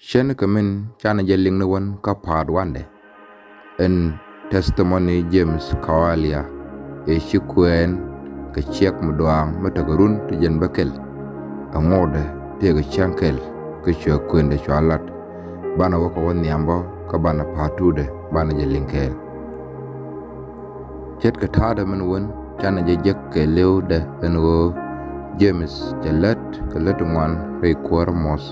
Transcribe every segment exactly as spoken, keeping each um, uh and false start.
Cɛn kɛ min canɛ jɛ liŋ ni wän kä part one dɛ. Ɛn testimony James Kawalia ëë ci kuɛɛn kɛ ciɛk mi duaaŋ mi tekɛ run ti jɛn bä kɛl. Ɛŋotdɛ tëëkɛ cäŋ kɛl kä cuɛ kuëndɛ cua lat. Banɛ wä kɛ wä nhiam bä kä banɛ part two dɛ banɛ jɛ liŋ kɛɛl. Ce̱tkɛ ta̱a̱dɛ min wän canɛ jɛ jek kɛ lëëwdɛ ɛn ɣöö James cɛ lät kɛ lät ŋuan rɛy kuäärä muɔ̱th.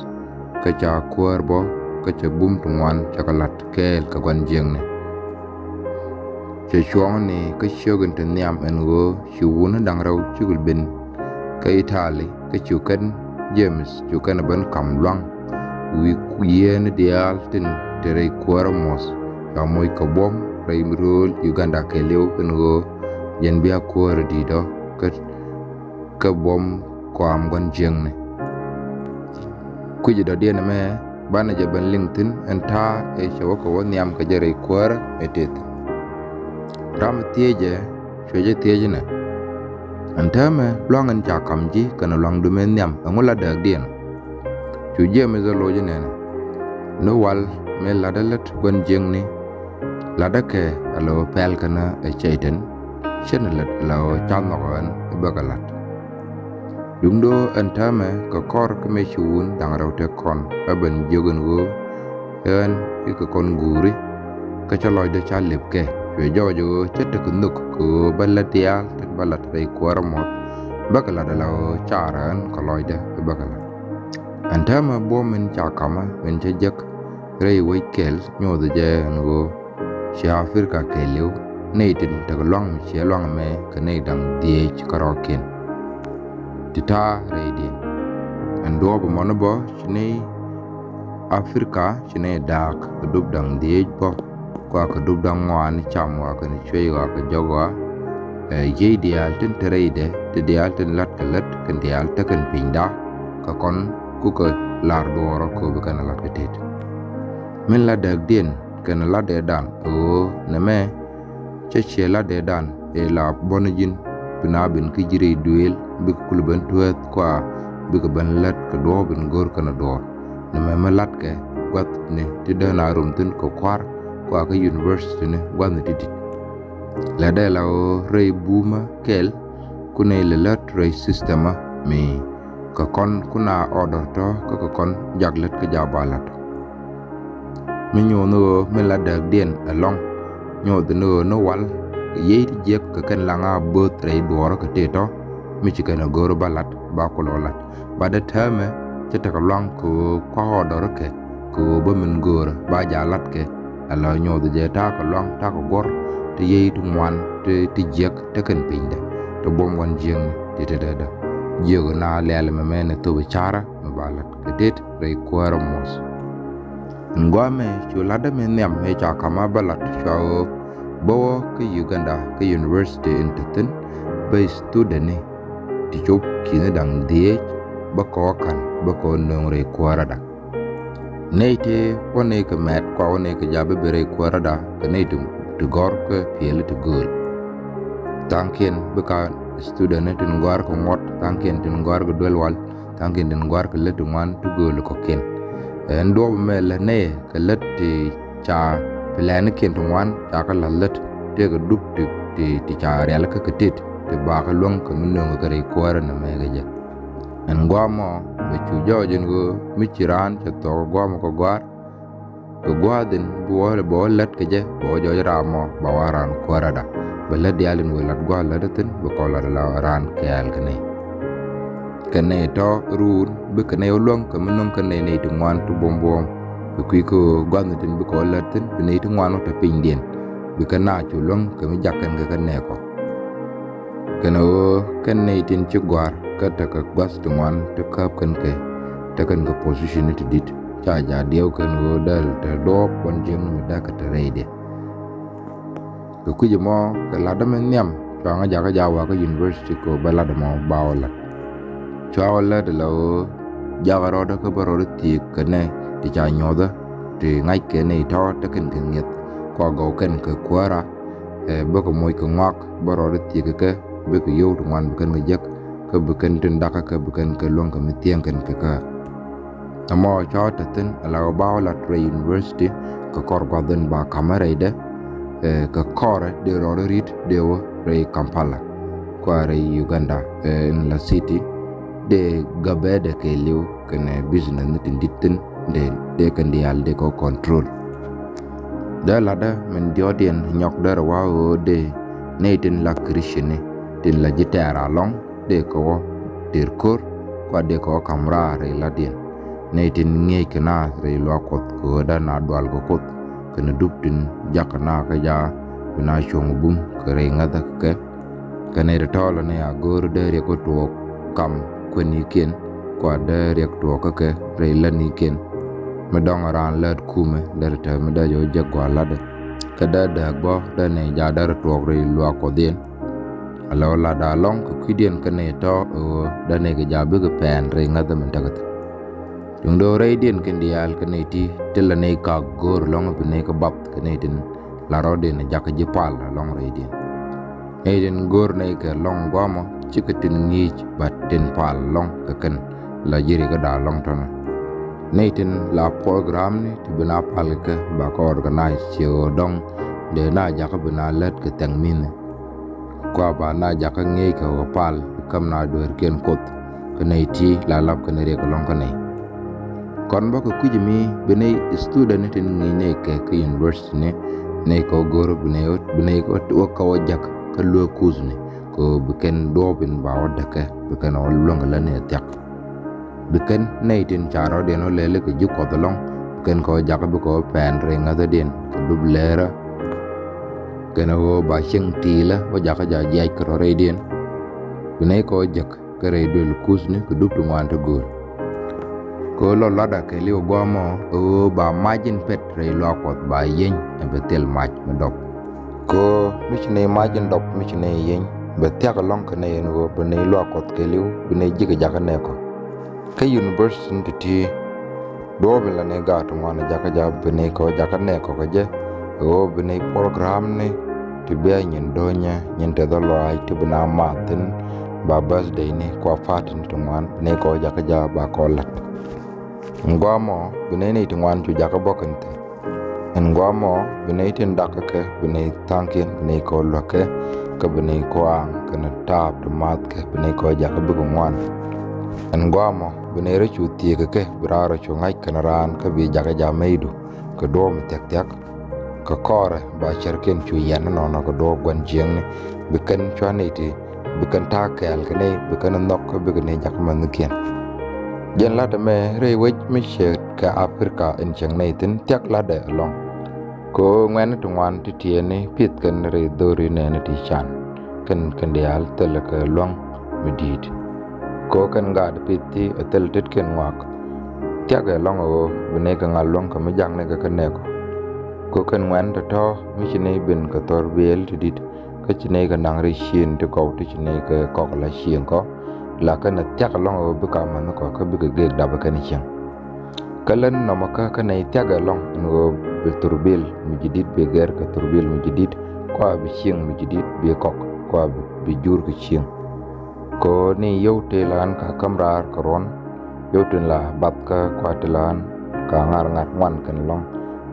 Kä ca kuäär bä kä cɛ bum ti ŋuan cɛ kɛ lat kɛɛl kɛ gua̱n jiäkni. Cɛ cuɔ̱ŋni kä ciök in te nhiam ɛn ɣöö ci wuni da̱ŋ rɛw cikɛ ben kä Itali kä cu kɛn James cu kɛn ben kam lua̱ŋ wi̱i̱ yiëëni diaal tin te rɛy kuäärä muɔ̱th. Ca moc kɛ buɔ̱m rɛy rööl Uganda kɛɛliw ɛn ɣöö jɛn bia kuäärä di̱i̱t ɔ kä kä buɔ̱m kɔam gua̱n jiäkni. Kui̱c dɔ̱diɛn ɛmɛ banɛ jɛ ben liŋ thi̱n ɛn ta̱a̱ ëë cɛ wä kɛ wä nhiam kɛ jɛ rɛy kuäärä ëë tëë thi̱n. Ram thiecɛ cuɛ jɛ thiec inɛ, ɛn täämɛ lua̱ŋ in ca kam ji̱ kɛnɛ lua̱ŋdu mëë nhiam ɛŋu la dääkdiɛn? Cu James ɛ loc inɛnɛ, ni wal mëë latdä lät gua̱n jiäkni latdä kɛ ala ɣöö pɛl kɛnɛ ɛ cɛytɛn. Cɛn lät ala ɣöö ca nhɔk ɣän i̱ bäkɛ la̱t. Duundɛ ɣöö ɛn täämɛ kɛ kɔr kä mëë ci wun da̱ŋ rɛw tëë kɔn ɛ ben jiök ɛn ɣöö ɣän i̱ kɛ kɔn guuri. Kä cä lɔcdä ca lëpkɛ cuɛ jɔɔc ɣöö cä tekɛ nhök kɛ ɣöö bä lät diaal tin bä la̱t rɛy kuäärä muɔ̱th bäkɛ la̱t ala ɣöö car ɣän kɛ lɔcdä i̱ bäkɛ la̱t. Ɛn täämɛ buɔ̱m min ca ka̱mä min cä jek rɛy wec kɛl nyothɛ jɛ ɛn ɣöö ci Africa kɛɛliw nɛy tin tekɛ lua̱ŋ mi ciɛ lua̱ŋ ɛmɛ kɛ nɛy da̱ŋ dhieec kärɔ̱kiɛn. Ti ta̱a̱ rɛydiɛn ɛn duɔ̱ɔ̱p ɛmɔni bä ci nɛy Africa ci nɛy da̱a̱k kɛ dup da̱ŋ dhieec bä kua kɛ dup da̱ŋ ŋɔaani cam ɣɔaa kɛnɛ cuec ɣɔaa kɛ jɔk ɣɔaa. Ɛ yiey diaal tin te rɛydɛ ti diaal tin la̱t kɛ lät kɛn diaal tekɛn pinyda kɛ kɔn kukɛ lar duɔɔrä kööbi kɛnɛ la̱t kɛ tet. Min la dääkdiɛn kɛnɛ latdɛ dan ɣöö nɛmɛ cä ciɛ latdɛ dan ëë la bɔni ji̱n bi na ben kä ji̱ rɛy duëël bikɛ kul ben tuääth kua bikɛ ben lät kɛ duɔ̱ɔ̱p in go̱r kɛnɛ duɔɔr. Nɛmɛ mi latkɛ gua̱thni ti dee na rom thi̱n kɛ kua̱r kua kä university ni gua̱thni ti di̱t. Lɛ dee la ɣöö rɛy bumä kɛl kunɛ ilɛ lät rɛy systemä mi kɛ kɔn kuna order tɔ kä kɛ kɔn jak lät kä jak ba lat. Mi nyoth ni ɣöö mi la dääkdiɛn ɛlɔ̱ŋ nyoth ni ɣöö ni wal kɛ yiey ti jiäk kɛ kɛn laŋa bööth rɛy duɔɔrä kɛ tëë tɔ mi ci kɛn ɛ go̱o̱r ba lat ba kulɔ lat. Ba dee täämɛ cä tekɛ lua̱ŋ kɛ ɣöö kua order kɛ kɛ ɣöö bä min göörä ba ja latkɛ. Ɛ lɔ nyoth jɛ ta̱a̱ kɛ lua̱ŋ ta̱a̱ kɛ guɔ̱r ti yiey ti ŋuan ti ti jiäk tekɛn pinydɛ ti buɔ̱m wan jiäkni ti tetdädä. Jiök na liɛl mɛ mɛn ɛ thop carä mɛ ba lat kɛ tet rɛy kuäärä muɔ̱th. Ɛn gua̱a̱mɛ cu latdä mi nhiam mëë ca ka̱mä bä lat cua ɣöö bä wä kä Uganda kä university in te thi̱n bä student ni ti cop ki̱ni da̱ŋ dhieec bä kɛ wä ka̱n bä kɛ wä nööŋ rɛy kuääräda. Nɛy ti wä nɛy kɛ mɛt kua wä nɛy kɛ ja̱ bi bi rɛy kuääräda kɛ nɛy ti gɔ̱r kä piɛli ti gööl. Tha̱a̱ŋkiɛn bikɛ student ni tin gɔ̱a̱r kɛ ŋuɔ̱t, tha̱a̱ŋkiɛn tin gɔ̱a̱r kɛ duel wal, tha̱a̱ŋkiɛn tin gɔ̱a̱r kɛ lät ti ŋuan ti gööl kɔ̱kiɛn. Ɛn duɔ̱ɔ̱p ɛmɛ lät nɛy kɛ lät ti ca pilɛnikiɛn ti ŋuan ca kɛ la̱th lät tëëkɛ dup ti ti ti ca rialikä kɛ tet ti bakɛ luäŋ kɛ mi nööŋkɛ kɛ rɛy kuäärä nɛmɛ kɛ jɛ. Ɛn gua̱a̱mɔ bɛ cu jɔɔc ɛn ɣöö mi ci raan cɛ thuɔ̱k gua̱a̱mɔ kɛ gua̱a̱r kɛ gua̱a̱th in bi wä bɛ wä lät kɛ jɛ bɛ wä jɔɔc raamɔ ba wä raan kuääräda. Bɛ lät diaal in wëë lat gua̱a̱th lät thi̱n bɛ kɔn lat la raan kɛɛl kɛ nɛy. Kɛ nɛy tɔ ruun bikɛ nɛy wä luäŋ kɛ mi nöŋ kɛ nɛy nɛy ti ŋuan ti buɔ̱m buɔ̱m. Bi kui̱ kä ɣöö gua̱thni tin bikɛ wä lät thi̱n bi nɛy ti ŋuan wä te pinydiɛn. Bikɛ na cu luäŋ kɛ mi jak kɛn kɛ kɛ nɛɛkɔ. Kɛn ɣöö kɛn nɛy tin ci gɔ̱a̱r kä tekɛ gua̱th ti ŋuan ti käp kɛn kɛ tekɛn kɛ position ni ti di̱t ca ja diɛw kɛn ɣöö däl te duɔ̱ɔ̱p buɔ̱n jiäkni mi däk kɛ te rɛydɛ. Kɛ kui̱c ɛmɔ kɛ latdä mi nhiam cuaŋä jakä ja wakä university kɛ ɣöö bä latdä mɔ ba wä lat. Cua wä lät la ɣöö jakä rɔɔdä kä bä rɔɔdä thiek kɛ nɛ ti ca nyuɔthä ti ŋa̱ckɛ nɛy tɔ̱ tekɛn kɛ ŋi̱eth kua gɔw kɛn kɛ kuäärä. Ɛ bäkɛ moc kɛ ŋɔak bä rɔɔdä thiek kɛ kɛ bikɛ yio̱w ti ŋuan bi kɛn kɛ jek kä bi kɛn tin dakä kɛ bi kɛn kɛ luäŋ kɛ mi thiäŋ kɛn kɛ kɛ. Ɛmɔ cɔɔt te thi̱n ala ɣöö ba wä lat rɛy university kɛ kɔr gua̱th in ba ka̱mä rɛydɛ, eh, kɛ kɔrɛ dee rɔɔdɛ ri̱t dee wä rɛy Kampala kua rɛy Uganda, eh, in la city, dee gabɛɛdɛ kɛɛliw kɛnɛ business ni tin di̱t thi̱n dee, dee kɛn diaal dee kɛ control. Dee latdä min diɔ̱ɔ̱diɛn nyɔk dee rɛ wa̱a̱ ɣöö dee nɛy tin la Christian ni tin la ji̱ tɛɛr alɔŋ dee kɛ wä tëër ko̱r kua dee kɛ wä ka̱m raar rɛy la̱tdiɛn. Nɛy tin ŋi̱eec kɛ naath rɛy luaak Kuɔth kɛ ɣöö dee na dual kɛ Kuoth kɛnɛ dup tin jakä naath kä jaak bi na cuɔ̱ŋ bum kɛ rɛy ŋäthä kɛ kɛ. Kɛ nɛy ti tɔɔlä ni a go̱o̱r dee riɛk wä tuɔɔk kam kuenikiɛn kua dee riɛk tuɔɔk kä kɛ rɛy lätnikiɛn. Mi dɔ̱ŋ raan lät kumɛ dee ri tɛth mi dee jɛ wä jek gua̱a̱ la̱tdɛ. Kɛ dee dääk bä dee nɛy jaak dee ri tuɔɔk rɛy luaak Kuɔth in. Ala ɣöö latdä alɔŋ kɛ kui̱diɛn kɛ nɛy tɔ̱ ɣöö dee nɛy kɛ jaak bikɛ pɛn rɛy ŋäthä min tekɛ thi̱n. Duŋdɛ ɣöö rɛydiɛn kɛn diaal kɛ nɛy ti ti la nɛy kak go̱o̱r alɔŋ bi nɛy kɛ bath kɛ nɛy tin la rɔɔdiɛn jakä ji̱ pal alɔŋ rɛydiɛn. Nɛy tin go̱o̱r nɛy kɛ lɔŋ guamɔ cikɛ tin ŋi̱i̱c ba tin pal lɔŋ kɛ kɛn la ji̱ rikä da̱a̱ lɔŋ tɔnɔ. Nɛy tin la program ni ti bi na pal kɛ ba kɛ organize ciɛ ɣöö dɔ̱ŋ dee na jakä bi na lät kɛ thɛŋ mi̱ni. Kua ba na jakä ŋi̱eec kɛ ɣöö pal ikäm na dueerkiɛn Kuoth kä nɛy ti la lap kɛn riɛk lɔ̱ŋ kä nɛy. Kɔn bä kɛ kui̱c mi bi nɛy student ni tin ŋi̱i̱c nɛy kɛ kä university ni nɛy kɛ wä go̱r bi nɛy wä kɛ wä jäk kä luek kuthni kɛ ɣöö bi kɛn duɔɔp in ba wä däkɛ bi kɛn wä luäŋ kɛ lät ni ɛ thiak. Bi kɛn nɛy tin ca rɔ̱diɛn wä lɛli kɛ ji̱ Kuɔth ɛlɔ̱ŋ bi kɛn kɛ wä jakä bikɛ wä pɛn rɛy ŋäthädiɛn kɛ dup lɛɛrä. Kɛn ɣöö ba cieŋ tiilä wä jakä ja jiac kɛ rɔ̱ rɛydiɛn. Bi nɛy kɛ wä jäk kä rɛy duël kuthni kɛ dup ti ŋuan ti gööl. Kɛ ɣöö lɔ latdä kɛɛliw gua̱a̱mɔ ɣöö ba mac in pet rɛy luaak Kuɔth ba yieny ɛ bɛ thil mac mi dɔp. Kɛ ɣöö mi ci nɛy mac in dɔp mi ci nɛy yieny bɛ thiak ɛlɔ̱ŋ kɛ nɛy ɛn ɣöö bi nɛy luaak Kuɔth kɛɛliw bi nɛy ji̱ kɛ jakä nɛɛkɔ. Kä university ni ti̱ti̱ duɔ̱ɔ̱p in la nɛy gaat ti ŋuan jakä ja̱ bi nɛy kɔ jakä nɛɛkɔ kɛ jɛ. Ɛ ɣöö bi nɛy program ni ti bia nyin do̱nyɛ nyin tɛth ɔ lɔaac ti bi na math thi̱n ba birthday ni kua party ni ti ŋuan bi nɛy kɔ jakä ja̱ ba kɔ la̱t. Ɛn guamɔ bi nɛy nɛy ti ŋuan cu jakä bɔk kɛn thi̱n. Ɛn guamɔ bi nɛy tin dak kä kɛ bi nɛy tha̱a̱ŋkiɛn bi nɛy kɔ luäk kɛ kä bi nɛy kɔ aŋ kɛn taap ti math kɛ bi nɛy kɔ jakä bikɛ ŋuan. Ɛn guamɔ bi nɛy rɔ cu thiek kɛ kɛ bi raan rɔ cu ŋa̱c kɛn raan kä bi jakä ja̱ mɛydu kɛ duɔ̱ɔ̱p mi thia̱k thia̱k. Kɛ kɔrɛ ba cärkiɛn cu yɛn nɔnɔ kɛ duɔ̱ɔ̱p gua̱n jiäkni bi kɛn cuanɛ ti bi kɛn ta̱a̱ kɛɛl kɛ nɛy bi kɛn nhɔk kä bikɛ nɛy jakä mäthnikiɛn. Jɛn la̱t ɛmɛ rɛy wec mi ciɛ kɛ Aprika in cieŋ nɛy thi̱n thia̱k la̱tdɛ ɛlɔ̱ŋ. Kɛ ɣöö ŋuɛ̈tni ti ŋuan ti tiɛɛni pi̱th kɛn rɛy dho̱ri nɛɛni ti can kɛn kɛn diaal thilɛ kɛ luäŋ mi di̱i̱t. Kɛ ɣöö kɛn gaat pi̱th ti ɛ thil tetkiɛn ŋɔak. Thia̱kɛ ɛlɔ̱ŋ ɛ ɣöö bi nɛy kɛ ŋa̱l luäŋ kɛ mi jakni kɛ kɛ nɛɛkɔ. Kɛ ɣöö kɛn ŋuɛ̈tni tɔ̱tɔ̱ mi ci nɛy ben kɛ thɔr biɛɛl ti di̱t kä ci nɛy kɛ naŋ rɛy cieŋ ti gɔw ti ci nɛy kɛ kɔk la cieŋ kɔ. La kɛn ɛ thia̱k ɛlɔ̱ŋ ɛ ɣöö bikɛ amäthnikɔ kä bikɛ gek dapɛ kɛn cieŋ. Kä lät nɔmɔ kä kä nɛy thia̱kɛ ɛlɔ̱ŋ ɛn ɣöö bi thurbil mi ji̱ di̱t bi gɛr kɛ thurbil mi ji̱ di̱t kua bi cieŋ mi ji̱ di̱t bi kɔk kua bi, bi jur kɛ cieŋ. Kɛ ɣöö ni yio̱w ti la ɣän ka käm raar kɛ ruɔ̱n. Yio̱w tin la bath kä kua ti la ɣän ka ŋa̱r ŋa̱r ŋuan kɛn ɛlɔ̱ŋ.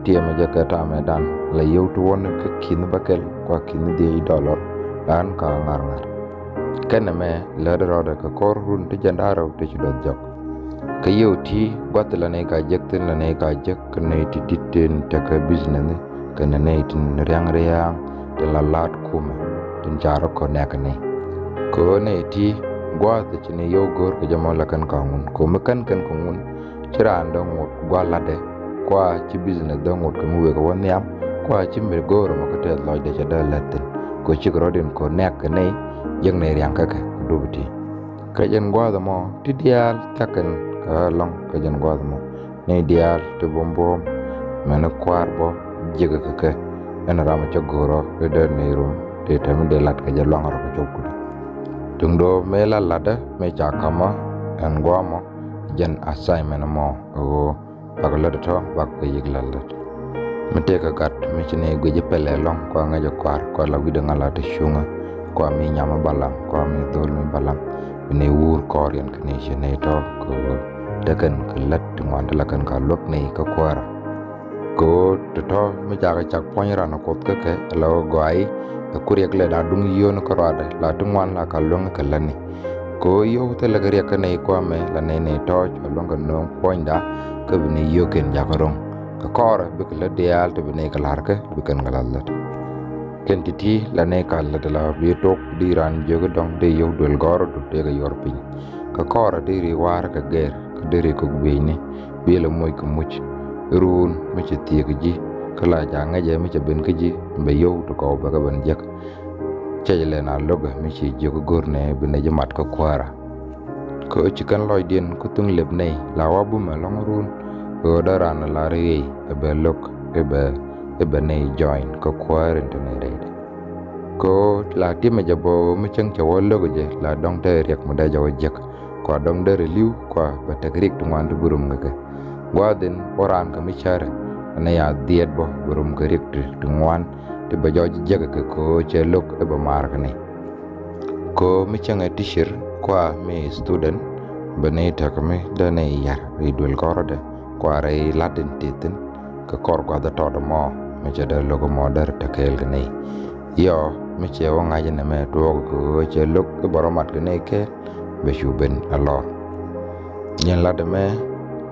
Tiɛmɛ jɛ kɛ tamɛ dan la yio̱w ti wä ni kä ki̱n bäkɛl kua ki̱n dhiec dɔlɔr la ɣän ka ŋa̱r ŋa̱r. Kɛn ɛmɛ lätdɛ rɔɔdɛ kɛ kɔr run ti jiɛn da̱ŋ rɛw ti ci duɔth jɔk. Kä yio̱w ti gua̱th la nɛy ka jek thi̱n la nɛy ka jek kä nɛy ti di̱t tin tekɛ business ni kɛnɛ nɛy tin ria̱ŋ ria̱ŋ tin la la̱t kumɛ tin ca rɔ kɔ nɛɛk ni. Kɛ ɣöö nɛy ti gua̱a̱th ci ni yio̱w go̱o̱r kɛ jɛ mɔ la kɛn ka ŋun kɛ mi kɛn kɛn kɛ ŋun. Ci raan dee ŋot gua̱a̱th latdɛ kua ci business dee ŋot kɛ mi wëë kɛ wä nhiam kua ci mi go̱o̱r ɛmɔ kä tɛth lɔcdɛ cɛ dee lät thi̱n kɛ cikɛ rɔ̱diɛn kɛ nɛɛk kɛ nɛy jiäk nɛy ria̱ŋ kä kɛ kɛ dup ti. Kɛ jɛn gua̱a̱th ɛmɔ ti diaal thia̱kɛn kɛ ɣä ɛlɔ̱ŋ kɛ jɛn gua̱a̱th ɛmɔ. Nɛy diaal ti buɔ̱m buɔ̱ɔ̱m mɛn kua̱r bä jiäk kɛ kɛ. Ɛn ram cä go̱o̱rä ri dee nɛy rum ti tɛm dee lat kɛ jɛ luaŋ rɔ kɛ cop kudä. Tuŋdɔ mëë la latdä mëë ca ka̱mä ɛn gua̱a̱mɔ jɛn assignment ɛmɔ ɛ ɣöö bak lät tɔ̱ bak kɛ yik la lät. Mi tëëkɛ gat mi ci ni guic pɛlɛ lɔ̱ŋ kua ŋäcɛ kua̱r kua la wi̱cdɛ ŋa̱ la te cuŋä kua mi nyam mi balaŋ kua mi dhol mi balaŋ. Bi ni wur kɔɔr yɛn kɛ ni ci ni tɔ̱ kɛ ɣöö Tekɛn kɛ lät ti ŋuan ti la kɛn ka luäk nɛy kä kuäärä. Kɛ ɣöö tɔ̱tɔ̱ mi cakɛ cak puɔ̱ny ran ɛ Kuoth kä kɛ la ɣöö gɔaayi ɛ ku riɛk lɛ la duŋ yio̱o̱n kä ruaadɛ la ti ŋuan la ka luäŋ kɛ lätni. Kɛ ɣöö yio̱w thilɛ kɛ riɛk kä nɛy kua̱mɛ la nɛy nɛy tɔ̱ cua luäŋ kɛ nööŋ puɔ̱nyda kä bi nɛy yio̱o̱kiɛn jakä ro̱ŋ. Kɛ kɔrɛ bikɛ lät diaal ti bi nɛy kɛ la̱rkɛ bikɛn kɛ la̱th lät. Kɛn ti̱ti̱ la nɛy kal lät la bi tok di ran jiök i̱ dɔ̱ŋ dee yio̱w duël gɔ̱rä du tëëkɛ yuɔr piny. Kɛ kɔrɛ deri wa̱a̱rä kɛ gɛr kä deri kɛ gui̱i̱cni bi lɛ moc kɛ muc. Ruun mi cɛ thiek ji̱ kä la ca ŋäcɛ mi cɛ ben kä ji̱ bɛ yio̱w ti kɔw bɛ kɛ ben jiäk. Cɛ jɛ lɛ na lo̱kɛ mi ci jiök go̱r nɛ bi nɛ ji̱ mat kä kuäärä. Kɛ ɣöö ci kɛn lɔcdiɛn kä thuŋ lep nɛy la wa bumɛ lɔ̱ŋ ruun. Kɛ ɣöö dee ran lar i̱ ɣɛy ɛ bɛ lo̱k i̱ bɛ i̱ bɛ nɛy join kä kuäär in te nɛy rɛydɛ. Kɛ ɣöö la timɛ jɛ bä ɣöö mi cäŋ cɛ wä lo̱kɛ jɛ la dɔ̱ŋ te riɛk mi dee jɛ wä jiäk. Kua dɔ̱ŋ dee rɛ li̱w kua bɛ tek riɛk ti ŋuan ti bi rom kɛ kɛ. Gua̱a̱th in wä raan kɛ mi cärɛ nɛ ya dhiɛɛt bä bɛ rom kɛ riɛk ti ti ŋuan ti bɛ jɔc jiäk kɛ kɛ ɣöö cɛ lo̱k i̱ bɛ maar kɛ nɛy. Kɛ ɣöö mi cäŋɛ teacher kua mi student bɛ nɛy tekɛ mi dee nɛy yar rɛy duël gɔ̱rä dɛ kua rɛy la̱t in tëë thi̱n. Kɛ kɔr gua̱th ɛ tɔt ɛmɔ mi cɛ dee lo̱k ɛmɔ dee rɛ te kɛɛl kɛ nɛy. Yɔ mi cɛ wä ŋa̱c ɛn ɛmɛ tuɔɔk kɛ ɣöö cɛ lo̱k i̱ bɛ rɔ mat kɛ nɛy kɛɛl bɛ cu ben ɛ lɔr. Jɛn lat ɛmɛ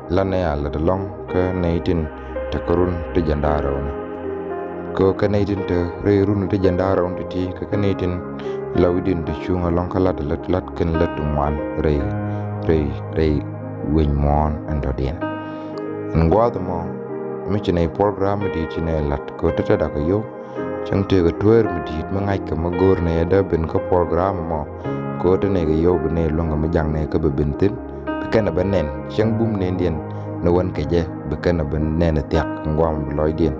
lat nɛy a lat ɛlɔ̱ŋ kä nɛy tin te kä run ti jiɛn da̱ŋ rɛw ni. Kɛ ɣöö kä nɛy tin te rɛy run ti jiɛn da̱ŋ rɛw ni ti̱ti̱ kɛ kä nɛy tin la wi̱cdiɛn te cuŋ ɛlɔ̱ŋ kä lat lat lat kɛn lat ti ŋuan rɛy rɛy rɛy wec muɔ̱ɔ̱n ɛn dɔ̱diɛn. Ɛn gua̱a̱th ɛmɔ mi ci nɛy program mi di̱i̱t ci nɛy la̱t kɛ ɣöö te tetdä kɛ yio̱w. Cäŋ tëëkɛ tueer mi di̱i̱t mi ŋa̱ckɛ mi go̱o̱r nɛy ɛ dee ben kä program ɛmɔ kɛ ɣöö te nɛy kɛ yio̱w bi nɛy luäŋkɛ mi jaŋ nɛy kä bi ben thi̱n. Bi kɛn ɛ bä nɛn cäŋ bum nɛndiɛn ni wän kɛ jɛ bi kɛn ɛ bä nɛn ɛ thia̱k kɛ ŋuam bi lɔcdiɛn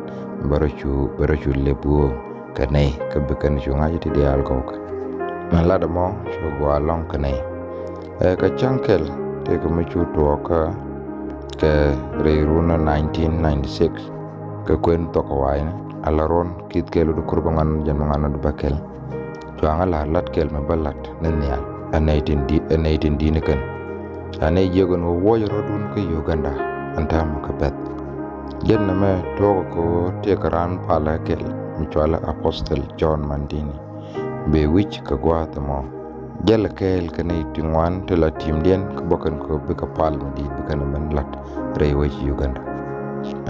bɛ rɔ cu bɛ rɔ cu lep ɣöö kɛ nɛy kä bi kɛn cu ŋa̱c ti diaal kɔk. Mɛn lat ɛmɔ cu gɔaa ɛlɔ̱ŋ kɛ nɛy. Ɛ kɛ cäŋ kɛl tëëkɛ mi cu tuɔɔkä kɛ rɛy run nineteen ninety-six kɛ kuën thok kɛ wa̱i̱ni ala ruɔ̱n ki̱th kɛl wut kur bä ŋuan jɛn bä ŋuan wut bä kɛl. Cuaŋä la̱r la̱t kɛl mi bä la̱t ni nhial ɛ nɛy tin di̱i̱t ɛ nɛy tin di̱i̱t ni kɛn. Ɛ nɛy jiök ɛn ɣöö wuɔ̱c rɔ̱dun kä Uganda ɛn täämɛ kɛ pɛ̈th. Jɛn nɛmɛ tuɔɔkä kɛ ɣöö tëëkɛ raan palä kɛl mi cɔalɛ Apostle John Mandini. Bëë wi̱c kɛ gua̱a̱th ɛmɔ. Jälɛ kɛɛl kɛ nɛy ti ŋuan ti la ti̱mdiɛn kä bä kɛn kɛ bikɛ pal mi di̱i̱t bi kɛn ɛ ben la̱t rɛy wec Uganda.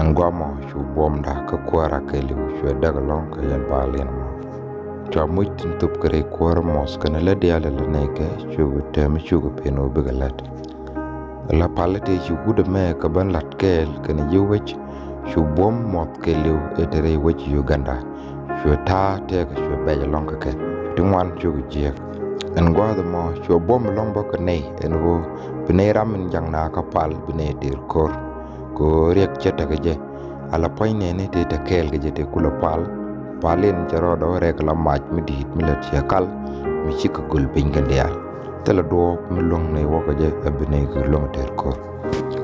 Ɛn gua̱a̱th ɛmɔ cu buɔ̱mda kä kuäärä kɛɛliw cuɛ däk ɛlɔ̱ŋ kɛ yɛn pal yɛn ɛmɔ. Cua muc tin thop kɛ rɛy kuäärä mɔth kɛnɛ lät diaal ɛ lät nɛy kɛ cukɛ täämɛ cukɛ pen ɣöö bikɛ la̱t. La pal tëë ci wut ɛmɛ kɛ ben la̱t kɛɛl kɛnɛ yi̱ wec cu buɔ̱m muɔth kɛɛliw ɛ te rɛy wec Uganda. Cuɛ ta̱a̱ tëëkɛ cuɛ bɛc ɛlɔ̱ŋ kä kɛ cuɛ ti ŋuan cukɛ jiääk. Ɛn gua̱a̱th ɛmɔ cuɛ buɔ̱m ɛlɔ̱ŋ bä kɛ nɛy ɛn ɣöö bi nɛy ram in jaŋ naath kä pal bi nɛy tëër ko̱r. Kɛ ɣöö riɛk cɛ tekɛ jɛ ala puɔ̱ny nɛɛni tëë te kɛɛl kɛ jɛ tëë kulɛ pal. Pal in cɛ rɔɔdɛ wä rɛk la mac mi di̱i̱t mi lät ciɛ kal mi cikɛ göl piny kɛn diaal. Thilɛ duɔ̱ɔ̱p mi luäŋ nɛy wäkɛ jɛ ɛ bi nɛy kɛ luäŋ tëër ko̱r.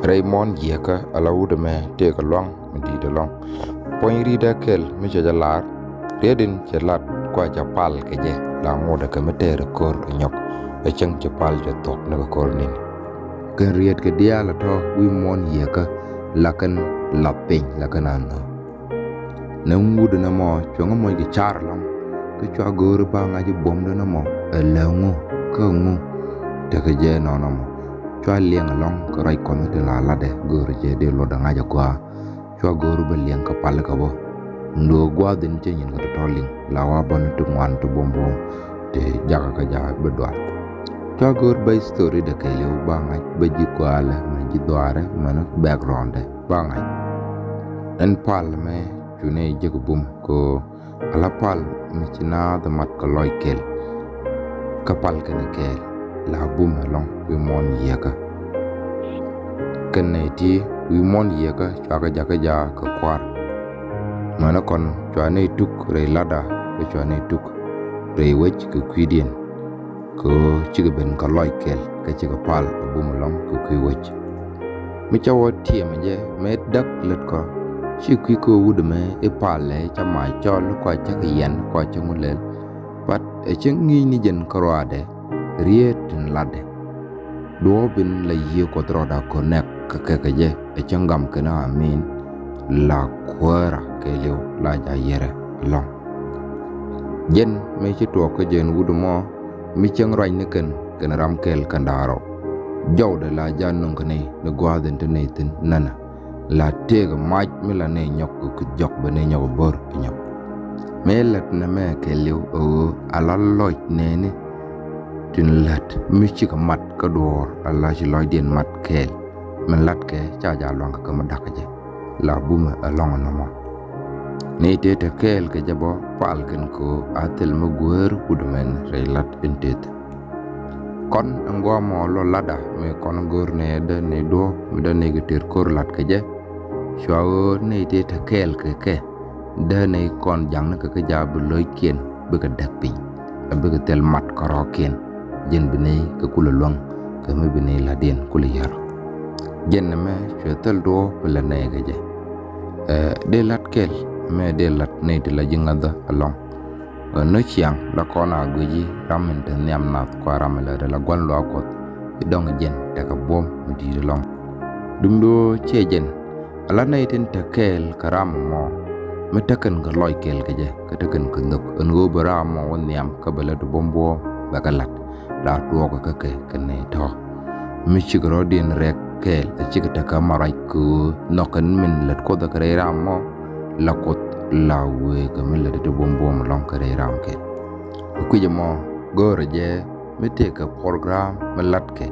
Rɛy muɔ̱ɔ̱n jiääkä ala wut ɛmɛ tëëkɛ luaŋ mi di̱i̱t ɛlɔ̱ŋ. Puɔ̱ny ri̱t ɛ kɛl mi cɛ jɛ lar riet in cɛ lat kua cɛ pal kɛ jɛ la ŋotdɛ kɛ mi tɛɛr ɛ ko̱r ɛ nyɔk. Ɛ cäŋ cɛ pal cɛ thuɔ̱k ni kɛ ko̱r ni̱ni. Kɛn riet kɛ diaal ɛ tɔ̱ wi̱i̱ muɔ̱ɔ̱n jiääkä la kɛn lath piny la kɛn a nhök. Nɛ wut ɛn ɛmɔ cuɛ ŋä moc kɛ car ɛlɔ̱ŋ kä cua go̱o̱ri ba ŋa̱c i̱ buɔ̱mdɛ ɛn ɛmɔ ɛ lääŋu kä ŋu. Tekɛ jɛ nɔnɔ mɔ cua liɛŋ ɛlɔ̱ŋ kɛ ruac kɔn tin la latdɛ go̱o̱ri jɛ dee luɔtdɛ ŋa̱c ɛ gɔaa. Cua go̱o̱ri bä liɛŋ kä pal kɛ bä. Nduɔ gua̱a̱th in cä nyin kɛ tɔ̱tɔ̱ liŋ la wa bän ti ŋuan ti buɔ̱m buɔ̱m ti jakä kä jakä bi dual. Cua go̱o̱ri bä history dɛ kɛɛliw ba ŋa̱c bä ji̱ gɔaalɛ mɛ ji̱ dhuaarɛ mɛn background dɛ ba ŋa̱c. Ɛn pal mɛ cunɛ jek bum kɛ ɣöö ala pal mi ci naath mat kɛ lɔc kɛl. Kä pal kɛn kɛɛl la bum ɛlɔ̱ŋ wi̱i̱ muɔ̱ɔ̱n jiääkä. Kɛn nɛy ti wi̱i̱ muɔ̱ɔ̱n jiääkä cua kɛ jakä jakä kɛ kua̱r. Mänä kɔn cua nɛy tuk rɛy latda kä cua nɛy tuk rɛy wec kɛ kui̱diɛn. Kɛ ɣöö cikɛ ben kɛ lɔc kɛl kä cikɛ pal a bum ɛlɔ̱ŋ kɛ kui̱ wec. Mi cä wä tiɛmɛ jɛ mëë däk lät kɔ ci kui̱ kɛ wut ɛmɛ i̱ palɛ cä mac cɔl i̱ kɔc cä kɛ yɛn i̱ kɔc cä ŋu lɛl. But ɛ cä ŋi̱i̱c ni jɛn kä ruaadɛ riet tin latdɛ. Duɔ̱ɔ̱p in la Yiëë Kuɔth rɔɔdɛ connect kɛ kɛ kɛ jɛ, ɛ cäŋ gam kɛn amin, la kuäärä kɛɛliw la ja̱ yɛrɛ ɛlɔ̱ŋ. Jɛn mëë ci tuɔɔk kä jɛn wut ɛmɔ, mi cäŋ ruacnikɛn kɛnɛ ram kɛl kɛn da̱ŋ rɛw. Jɔwdɛ la ja̱ nöŋ kɛ nɛy ni gua̱a̱th in te nɛy thi̱n nänä. La tëëkɛ mac mi la nɛy nyɔk kɛ kui̱th jɔk, bɛ nɛy nyɔk bo̱r kɛ nyɔk. Mëë lät nɛmɛ kɛɛliw ɛ ɣöö ala lɔc nɛɛni tin lät mi cikɛ mat kä duɔ̱ɔ̱r, ala ci lɔcdiɛn mat kɛɛl. Min latkɛ ca ja̱ lua̱ŋ kɛ kä mi da̱k kɛ jɛ, la bumɛ ɛlɔ̱ŋ nɔmɔ. Nɛy tëë te kɛɛl kɛ jɛ bä pal kɛn kɛ ɣöö a thil mi guäär wut ɛmɛn rɛy lat in tëë thi̱n. Kɔn ɛn gua̱a̱th ɛmɔ lɔ latdä mi kɔn go̱r nɛy dee nɛy duɔ̱ɔ̱p mi dee nɛy kɛ tëër ko̱r lat kɛ jɛ. Cua ɣöö nɛy tëë te kɛɛl kɛ kɛ, dee nɛy kɔn ja̱ŋni kɛ kä ja̱ bi lo̱ckiɛn bikɛ däk piny, a bikɛ thil mat kärɔ̱kiɛn. Jɛn bi nɛy kɛ kulɛ luäŋ kɛ mi bi nɛy la̱tdiɛn kulɛ yär. Jɛn ɛmɛ cuɛ thil duɔ̱ɔ̱p bi lät nɛy kɛ jɛ. Ɛ, dee la̱t kɛl, mɛ dee la̱t nɛy ti la ji̱ ŋäthä ɛlɔ̱ŋ. Ɛ, nɔ ciaŋ la kɔn a guici ram in te nhiam nath kua ram in lät ala gua̱n luaak Kuɔth, i̱ dɔ̱ŋ jɛn tekɛ buɔ̱m mi di̱i̱t ɛlɔ̱ŋ. Duundɛ ɣöö ciɛ jɛn, ala nɛy tin te kɛɛl kɛ ram ɛmɔ, mi tekɛn kɛ lɔc kɛɛl kɛ jɛ, kä tekɛn kɛ nhök ɛn ɣöö bɛ ram ɛmɔ wä nhiam kä bɛ lät buɔ̱m buɔ̱ɔ̱m bɛ kɛ la̱t, la tuɔɔk kɛ kɛ kɛ nɛy tɔ̱. Mi cikɛ rɔ̱diɛn rɛk kɛɛl, a cikɛ tekɛ ma ruac kɛ ɣöö nhɔkɛn min lät Kuoth kɛ rɛy ram ɛmɔ, la Kuoth la wëë kɛ mi lät ti buɔ̱m buɔ̱ɔ̱m ɛlɔ̱ŋ kɛ rɛy ram kɛɛl. Kɛ kui̱c ɛmɔ, go̱o̱rä jɛ mi tëëkɛ program mi latkɛ,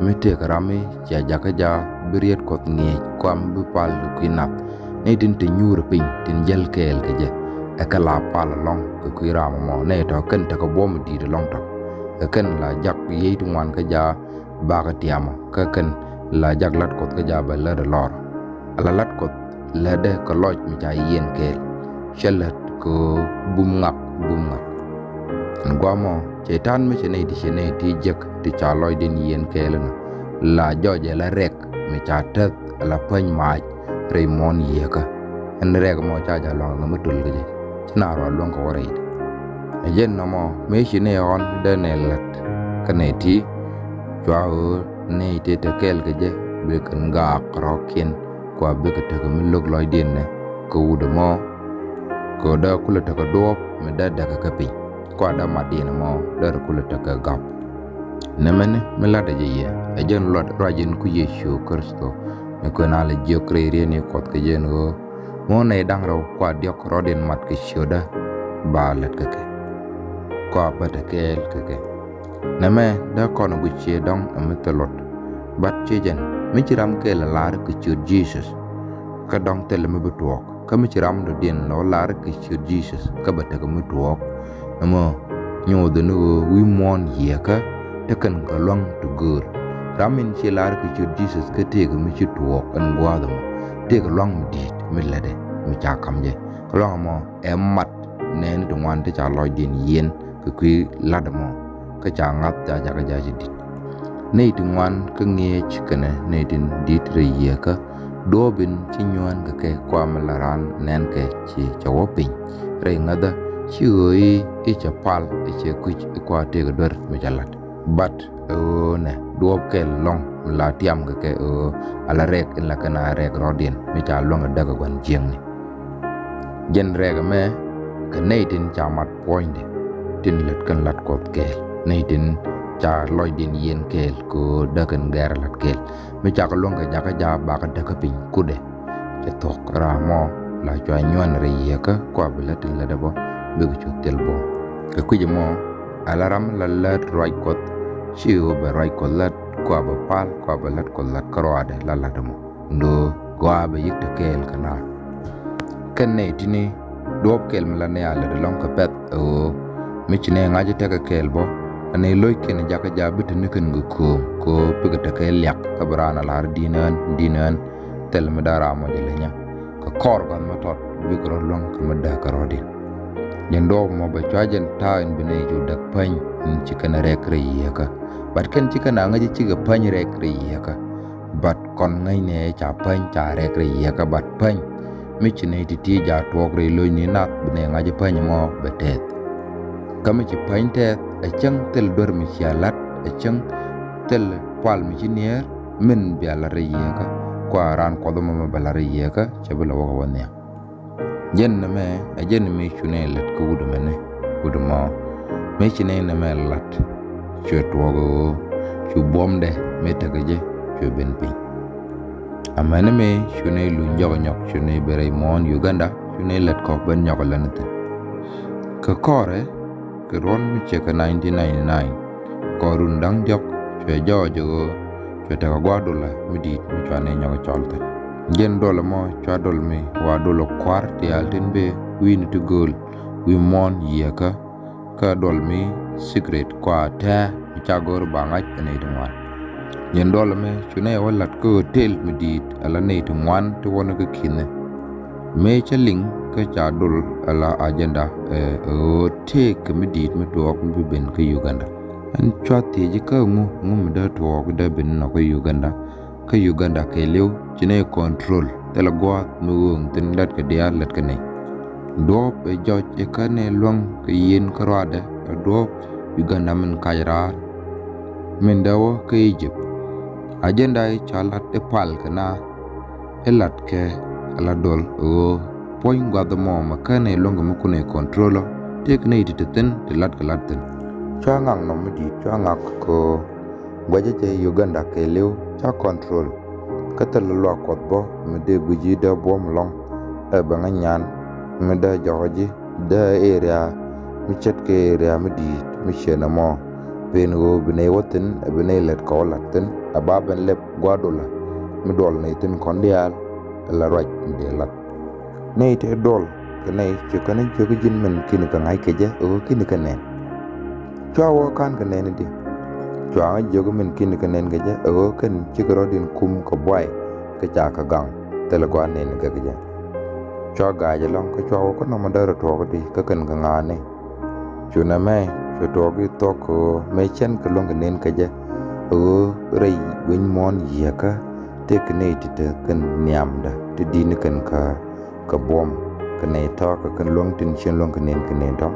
mi tëëkɛ ram mi cia jakä ja̱ bi riet Kuɔth ŋi̱eec kua mi bi pal kɛ kui̱ nath. Nɛy tin te nyuurä piny tin jäl kɛɛl kɛ jɛ, ɛ kɛ la pal ɛlɔ̱ŋ kɛ kui̱ ram ɛmɔ, nɛy tɔ̱ kɛn tekɛ buɔ̱m di̱i̱t ɛlɔ̱ŋ tɔ̱. Ɛ kɛn la jak yiey ti ŋuan kä ja̱ bakɛ tiamɔ, kä kɛn la jak la̱t Kuɔth kä ja̱ bɛ lät ɛ lɔr. Ala la̱t Kuɔth lätdɛ kɛ lɔc mi ca yiɛn kɛɛl, cɛ lät kɛ bum ŋak, bum ŋak. Ɛn gua̱a̱th ɛmɔ, cɛy-tan mi cɛ nɛy ti, cɛ nɛy ti jek ti ca lɔcdiɛn yiɛn kɛɛl inɔ, la jɔcɛ la rɛk mi ca tɛth ala päny mac rɛy muɔ̱ɔ̱n Yieekä. Ɛn rɛk ɛmɔ ca ja̱ lua̱ŋ kɛ mi töl kɛ jɛ, ci naath rɔ luäŋ kɛ wä rɛydɛ. Ɛ jɛn nɔmɔ mëë ci nɛy ɣɔ̱n dee nɛy la̱t kä nɛy ti, cua ɣöö nɛy tëë te kɛɛl kɛ jɛ bikɛn gaak rɔ̱kiɛn, kua bikɛ tekɛ mi lo̱k lɔcdiɛn nɛ kɛ wut ɛmɔ. Kɛ ɣöö dee kulɛ tekɛ duɔ̱ɔ̱p mi dee däkɛ kä piny, kua dee matdiɛn ɛmɔ dee rɔ kulɛ tekɛ gap. Nɛmɛni mi la̱tdä jɛ yɛ, ɛ jɛn luɔt ruac in ku Yecu Kritho, mi kuɛn a lɛ jiök rɛy riet ni Kuɔth kɛ jɛn ɣöö, mi wä nɛy da̱ŋ rɛw kua diɔ̱k rɔ̱diɛn mat kɛ ciötdä, ba lät kä kɛ, kua bä te kɛɛl kä kɛ. Nɛmɛ dee kɔn guic ciɛ dɔ̱ŋ ɛ mi thil luɔt. Bat ciɛ jɛn, mi ci ram kɛl ɛ lar kɛ ciöt Jesus, kä dɔ̱ŋ thilɛ mi bi tuɔɔk. Kä mi ci ram dɔ̱diɛn lɔ lar kɛ ciöt Jesus, kä bɛ tekɛ mi tuɔɔk. Ɛmɔ, nyoothɛ ni ɣöö wi̱i̱ muɔ̱ɔ̱n Yieekä tekɛn kɛ lua̱ŋ ti göör. Ram in ci lar kɛ ciöt Jesus kä tëëkɛ mi ci tuɔɔk ɛn gua̱a̱th ɛmɔ, tëëkɛ lua̱ŋ mi di̱i̱t mi lätdɛ mi ca ka̱m jɛ. Kɛ lua̱ŋ ɛmɔ ɛ mat nɛɛni ti ŋuan ti ca lɔcdiɛn yiɛn kɛ kui̱ la̱t ɛmɔ, kä ca ŋa̱th ca jakä ja̱ ci di̱t. Nɛy ti ŋuan kä ŋi̱eec kɛnɛ nɛy tin di̱t rɛy Yieekä, duɔ̱ɔ̱p in ci nyuään kɛ kɛ kua mi la raan nɛn kɛ ci cɛ wä piny rɛy ŋäthä, ci ɣöö i̱, i̱ cɛ pal, i̱ cɛ kui̱c, i̱ kua tëëkɛ duer mi cɛ la̱t. Bat ɛ ɣöö nɛ duɔ̱ɔ̱p kɛl ɛlɔ̱ŋ mi la tiam kɛ kɛ ɣöö ala rɛk in la kɛn a rɛk rɔ̱diɛn mi ca luäŋ kɛ däk ɛ gua̱n jiäkni. Jɛn rɛk ɛmɛ kɛ nɛy tin ca mat puɔ̱nydɛ, tin lät kɛn la̱t Kuɔth kɛɛl, nɛy tin ca lɔcdiɛn yiɛn kɛɛl kɛ ɣöö dee kɛn gɛr la̱t kɛɛl. Mi cakɛ luäŋ kɛ jakä ja̱ bakɛ däk kä piny kutdɛ. Cɛ thuɔ̱k ram mɔ la cua nyuan rɛy Yieekä kua bi lät tin lätdɛ bä bikɛ cu thil bä. Kɛ kui̱c ɛmɔ, ala ram la lät ruac Kuɔth, ci ɣöö bɛ ruac Kuɔth lät kua bɛ pal kua bɛ lät Kuɔth lät kä ruaadɛ la la̱t ɛmɔ. Ndo̱o̱ gɔaa bɛ yi̱k te kɛɛl kɛ naath. Kɛn nɛy tini duɔ̱ɔ̱p kɛl mi la nɛy a lät ɛlɔ̱ŋ kɛ pɛ̈th ɛ ɣöö mi ci nɛy ŋa̱c tekɛ kɛɛl bä, a nɛy lo̱ckiɛn jakä ja̱ bi te ni kɛn kɛ kööm kɛ ɣöö bikɛ tekɛ liak kä bi raan a la̱r di̱n ɣän, di̱n ɣän. Thil mi da̱a̱ ram mɔ jɛ leny ɛ kɛ kɔr gua̱th mi tɔt bikɛ rɔ luäŋ kɛ mi dääk kɛ rɔ̱diɛn. Jɛn duɔ̱ɔ̱p mɔ bɛ cua jɛn ta̱a̱ in bi nɛy cu däk päny in ci kɛn rɛk rɛy Yieekä. Bat kɛn ci kɛn a ŋäc cikɛ päny rɛk rɛy Yieekä. Bat kɔn ŋäcnɛ ca päny ca rɛk rɛy Yieekä, bat päny mi ci nɛy ti̱ti̱ ja̱ tuɔɔk rɛy lo̱cni nath bi nɛy ŋa̱c päny ɛmɔ bɛ tɛth. Kä mi ci päny tɛth, ɛ cäŋ thil duer mi cia la̱t, ɛ cäŋ thil pal mi ci niɛɛr min bia lat rɛy yieekä, kua raan Kuɔth ɛmɔ mi bɛ lat rɛy yieekä cɛ bi lɛ wä kɛ wä nhiam. Jɛn ɛmɛ ɛ jɛn mi cu nɛy lät kä wut ɛmɛnɛ, wut ɛmɔ. Mëë ci nɛy nɛmɛ lat, cuɛ tuɔɔk ɣöö cu buɔ̱mdɛ mëë tekɛ jɛ cuɛ ben piny. Amäni mëë cu nɛy luny jɔk nyɔk, cu nɛy ben rɛy muɔ̱ɔ̱n Uganda, cu nɛy lät kɔk ben nyɔk ɛ lät ni thi̱n. Kɛ kɔrɛ, kɛ ruɔ̱n mi cɛ kɛ nineteen ninety-nine, kɔr run da̱ŋ diɔ̱k, cuɛ jɔɔc ɣöö cuɛ tekɛ gua̱a̱r dolä mi di̱i̱t mi cua nɛy nyɔk cɔl thi̱n. Jɛn dolä mɔ cua dol mi wa dolä kua̱r diaal tin bëë wi̱i̱ni ti gööl wi̱i̱ muɔ̱ɔ̱n yieekä, kä dol mi cigarette kua tɛ̱̈ɛ̱̈ mi ca go̱o̱r ba ŋa̱c ɛ nɛy ti ŋuan. Jɛn dolä mɛ cu nɛy wä la̱t kä hotel mi di̱i̱t ala nɛy ti ŋuan ti wä ni kä ki̱ni. Mëë cä liŋ kä ca dol ala agenda ɛ ɣöö tëëkɛ mi di̱i̱t mi tuɔɔk mi bi ben kä Uganda. Ɛn cua thiec kä ŋu, ŋu mi dee tuɔɔk dee ben nɔ kä Uganda. Kä Uganda kɛɛliw ci nɛy control thilɛ gua̱a̱th mi ɣööŋ thi̱n, latkɛ diaal, latkɛ nɛy. Duɔ̱ɔ̱p ɛ jɔc ɛ kä nɛy luäŋ kɛ yieen kä ruaadɛ ɛ duɔ̱ɔ̱p Uganda min kac raar min dee wä kä Egypt. Agenda i̱ ca lat i̱ pal kɛ na i̱ latkɛ ala dol ɣöö puɔ̱ny gua̱th ɛmɔ mɛ kä nɛy luäŋ kɛ mi kun ɛ control ɔ tëëkɛ nɛy ti te thi̱n ti latkɛ lat thi̱n. Cua ŋak nɔm mi di̱i̱t, cua ŋak kɛ ɣöö guacä jɛ Uganda kɛɛliw ca control. Kä thilɛ luaak Kuɔth bä mi dee guic i̱ dee buɔ̱m ɛlɔ̱ŋ ɛ bɛ ŋäc nyan mi dee jɔkä ji̱ dee area mi ce̱tkɛ area mi di̱i̱t mi ciɛ nɔmɔ. Pen ɣöö bi nɛy wä thi̱n ɛ bi nɛy lät kɛ wä la̱t thi̱n ɛ ba ben lɛp gua̱a̱r dolä mi duɔl nɛy thi̱n kɔn diaal ɛ la ruac mi dee la̱t. Nɛy tëë duɔl kɛ nɛy ci kɛn jiök ji̱n min ki̱n kɛ ŋa̱c kɛ jɛ ɛ ɣöö ki̱n kɛ nɛn. Cua wä ka̱n kɛ nɛn i̱di? Cua ŋä jiök min ki̱n kɛ nɛn kɛ jɛ ɛ ɣöö kɛn cikɛ rɔ̱diɛn kum kɛ buay kɛ ca kɛ gaŋ thilɛ gua̱a̱r nɛn kɛ kɛ jɛ. Cua ga̱a̱c ɛlɔ̱ŋ kä cua wä kä nɔmɔ dee rɔ tuɔɔk i̱di kä kɛn kɛ ŋa̱a̱ni. Cu nɛmɛ cu tuɔɔk i̱ thuɔ̱k kɛ ɣöö mëë cɛn kɛ luäŋ kɛ nɛn kɛ jɛ ɛ ɣöö rɛy wec muɔ̱ɔ̱n yieekä tëëkɛ nɛy ti te kɛn nhiamdä ti di̱t ni kɛn kä kɛ buɔ̱m kɛ nɛy tɔ̱ kɛ kɛn luäŋ tin cien luäŋ kɛ nɛn kɛ nɛy tɔ̱.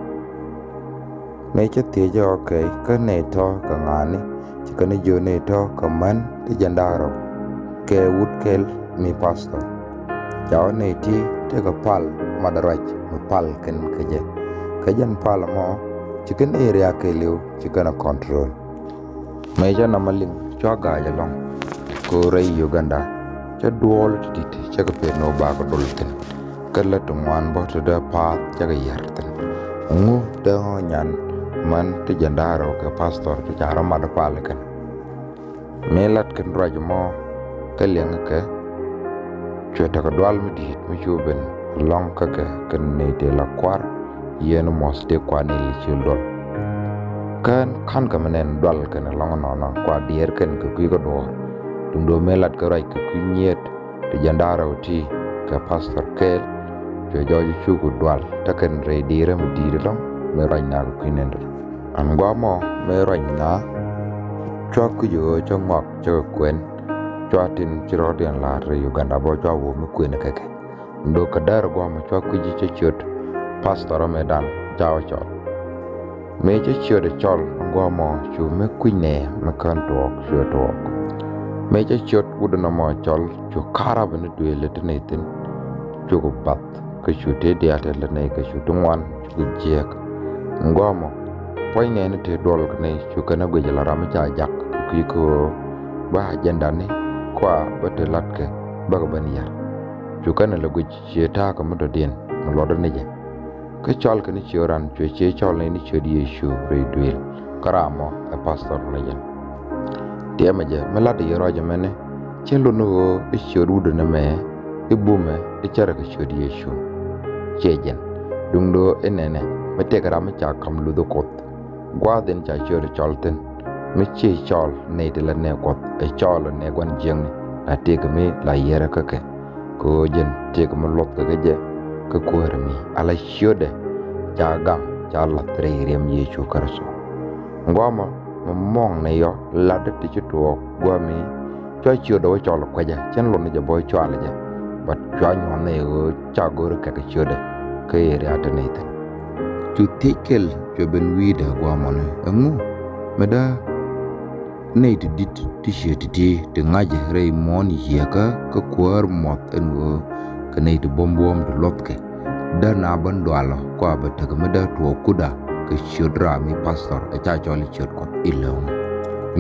Mëë cä thiec ɛ ɣɔ̱kɛ kä nɛy tɔ̱ kɛ ŋa̱a̱ni ci kɛn jiök nɛy tɔ̱ kɛ män ti jiɛn da̱ŋ rɛw kɛ wut kɛl mi pastor. Ca wä nɛy ti tekɛ pal mat ruac mi pal kɛn kɛ jɛ. Kä jɛn pal ɛmɔ ci kɛn area kɛɛliw ci kɛn ɛ control. Mëë cä nɔmɔ liŋ cua ga̱a̱c ɛlɔ̱ŋ kɛ ɣöö rɛy Uganda cä duɔɔl ti̱ti̱ cä kɛ pet ni ɣöö bakɛ dol thi̱n. Kä lät ti ŋuan bä ti dee pa̱a̱th cä kɛ yär thi̱n. Ɛŋu dee ɣɔ̱ nyan män ti jiɛn da̱ŋ rɛw kɛ pastor ti ca rɔ mat pal kɛn? Mëë lat kɛn ruac ɛmɔ kä liɛŋkɛ cuɛ tekɛ dual mi di̱i̱t mi cu ben ɛlɔ̱ŋ kä kɛ kɛn nɛy tëë la kua̱r. Yɛn muɔ̱th tëë kuan in li cil duɔl. Kä ka̱n kɛ mi nɛn dual kɛn ɛlɔ̱ŋ ɛnɔnɔ kua diɛɛr kɛn kɛ kui̱ kä duɔ̱ɔ̱r. Duundɛ mëë lat kɛ ruac kɛ kui̱ nyiet ti jiɛn da̱ŋ rɛw ti kɛ pastor kɛɛl. Cuɛ jɔɔc cuk dual te kɛn rɛy diɛɛrä mi di̱i̱t ɛlɔ̱ŋ mëë ruac na kɛ kui̱ nɛn duɔl. Ɛn gua̱a̱th mɔ mëë ruac na cua kui̱c ɣöö cä ŋɔak cä kɛ kuɛn. Cua tin ci rɔ̱diɛn la̱a̱t rɛy Uganda bä cua wä mi kuën kɛ kɛ. Duundɛ kɛ däär gua̱a̱th mɔ cua kui̱c cä ciöt pastor mëëdan ca wä cɔl. Mëë cä ciöt ɛ cɔl ɛn gua̱a̱th mɔ cu mi kui̱c nɛ mi kän tuɔɔk cuɛ tuɔɔk. Mëë cä ciöt wut ɛn ɛmɔ cɔl cu ka̱rap ni duëël ɛ te nɛy thi̱n. Cukɛ bath kä cu tëë diaal te lät nɛy kɛ cu ti ŋuan cukɛ jiääk. Ɛn gua̱a̱th mɔ puɔ̱ny nɛɛni tëë duɔl kɛ nɛy cu kɛn ɛ guic ala ram mi ca jak kɛ kui̱ kä ɣöö bä agenda ni kua bä te latkɛ bäkɛ ben yär. Cu kɛn ɛ lɛ guic ciɛ ta̱a̱ kɛ mi dɔ̱diɛn mi luɔtdä ni jɛ. Kä cɔl kɛn ciöt ran cuɛ ciɛ cɔl ni ni ciöt Yecu rɛy duëël kä ram mɔ ɛ pastor ni jɛn. Tiɛmɛ jɛ mi lat i̱ ruac ɛmɛni cin lot ni ɣöö i̱ ciöt wut ɛn ɛmɛ i̱ bumɛ i̱ cärɛ kɛ ciöt Yecu. Ciɛ jɛn duundɛ i̱ nɛnɛ mi tëëkɛ ram mi ca ka̱m luth i̱ Kuoth. Gua̱a̱th in ca ciöt cɔl thi̱n mi ciɛ cɔl nɛy ti la nɛ Kuɔth ɛ cɔl ɛ nɛ gua̱n jiäkni la tëëkɛ mi la yɛrɛ kä kɛ. Kɛ ɣöö jɛn tëëkɛ mi luɔthkɛ kä jɛ kä kuäärä mi ala ciötdɛ ca gaŋ ca la̱th rɛy riɛm Yecu Kritho. Gua̱a̱mɔ mi muɔ̱ŋ ni yɔ latdä ti ci tuɔɔk gua̱a̱mi cua ciötdɛ wä cɔl kuecä cin luɔt ni jɛ bä cual jɛ. But cua nyuɔ̱n ni ɣöö ca go̱r kɛ kɛ ciötdɛ kä area te ni thi̱n. Cu thiec kɛl cuɛ ben wi̱i̱dɛ gua̱a̱mɔni ɛŋu mi dee Nɛy ti di̱t ti ciöt ti̱ti̱ ti ŋa̱cɛ rɛy muɔ̱ɔ̱n Yieekä kä kuäär muɔth ɛn ɣöö kɛ nɛy ti buɔ̱m buɔ̱ɔ̱m ti luɔ̱thkɛ. Dee na ben dualɔ kua bɛ tek mi dee tuɔɔk kutda kɛ ciöt ram i̱ pastor ɛ ca cɔl i̱ ciöt Kuɔth i̱ läŋ.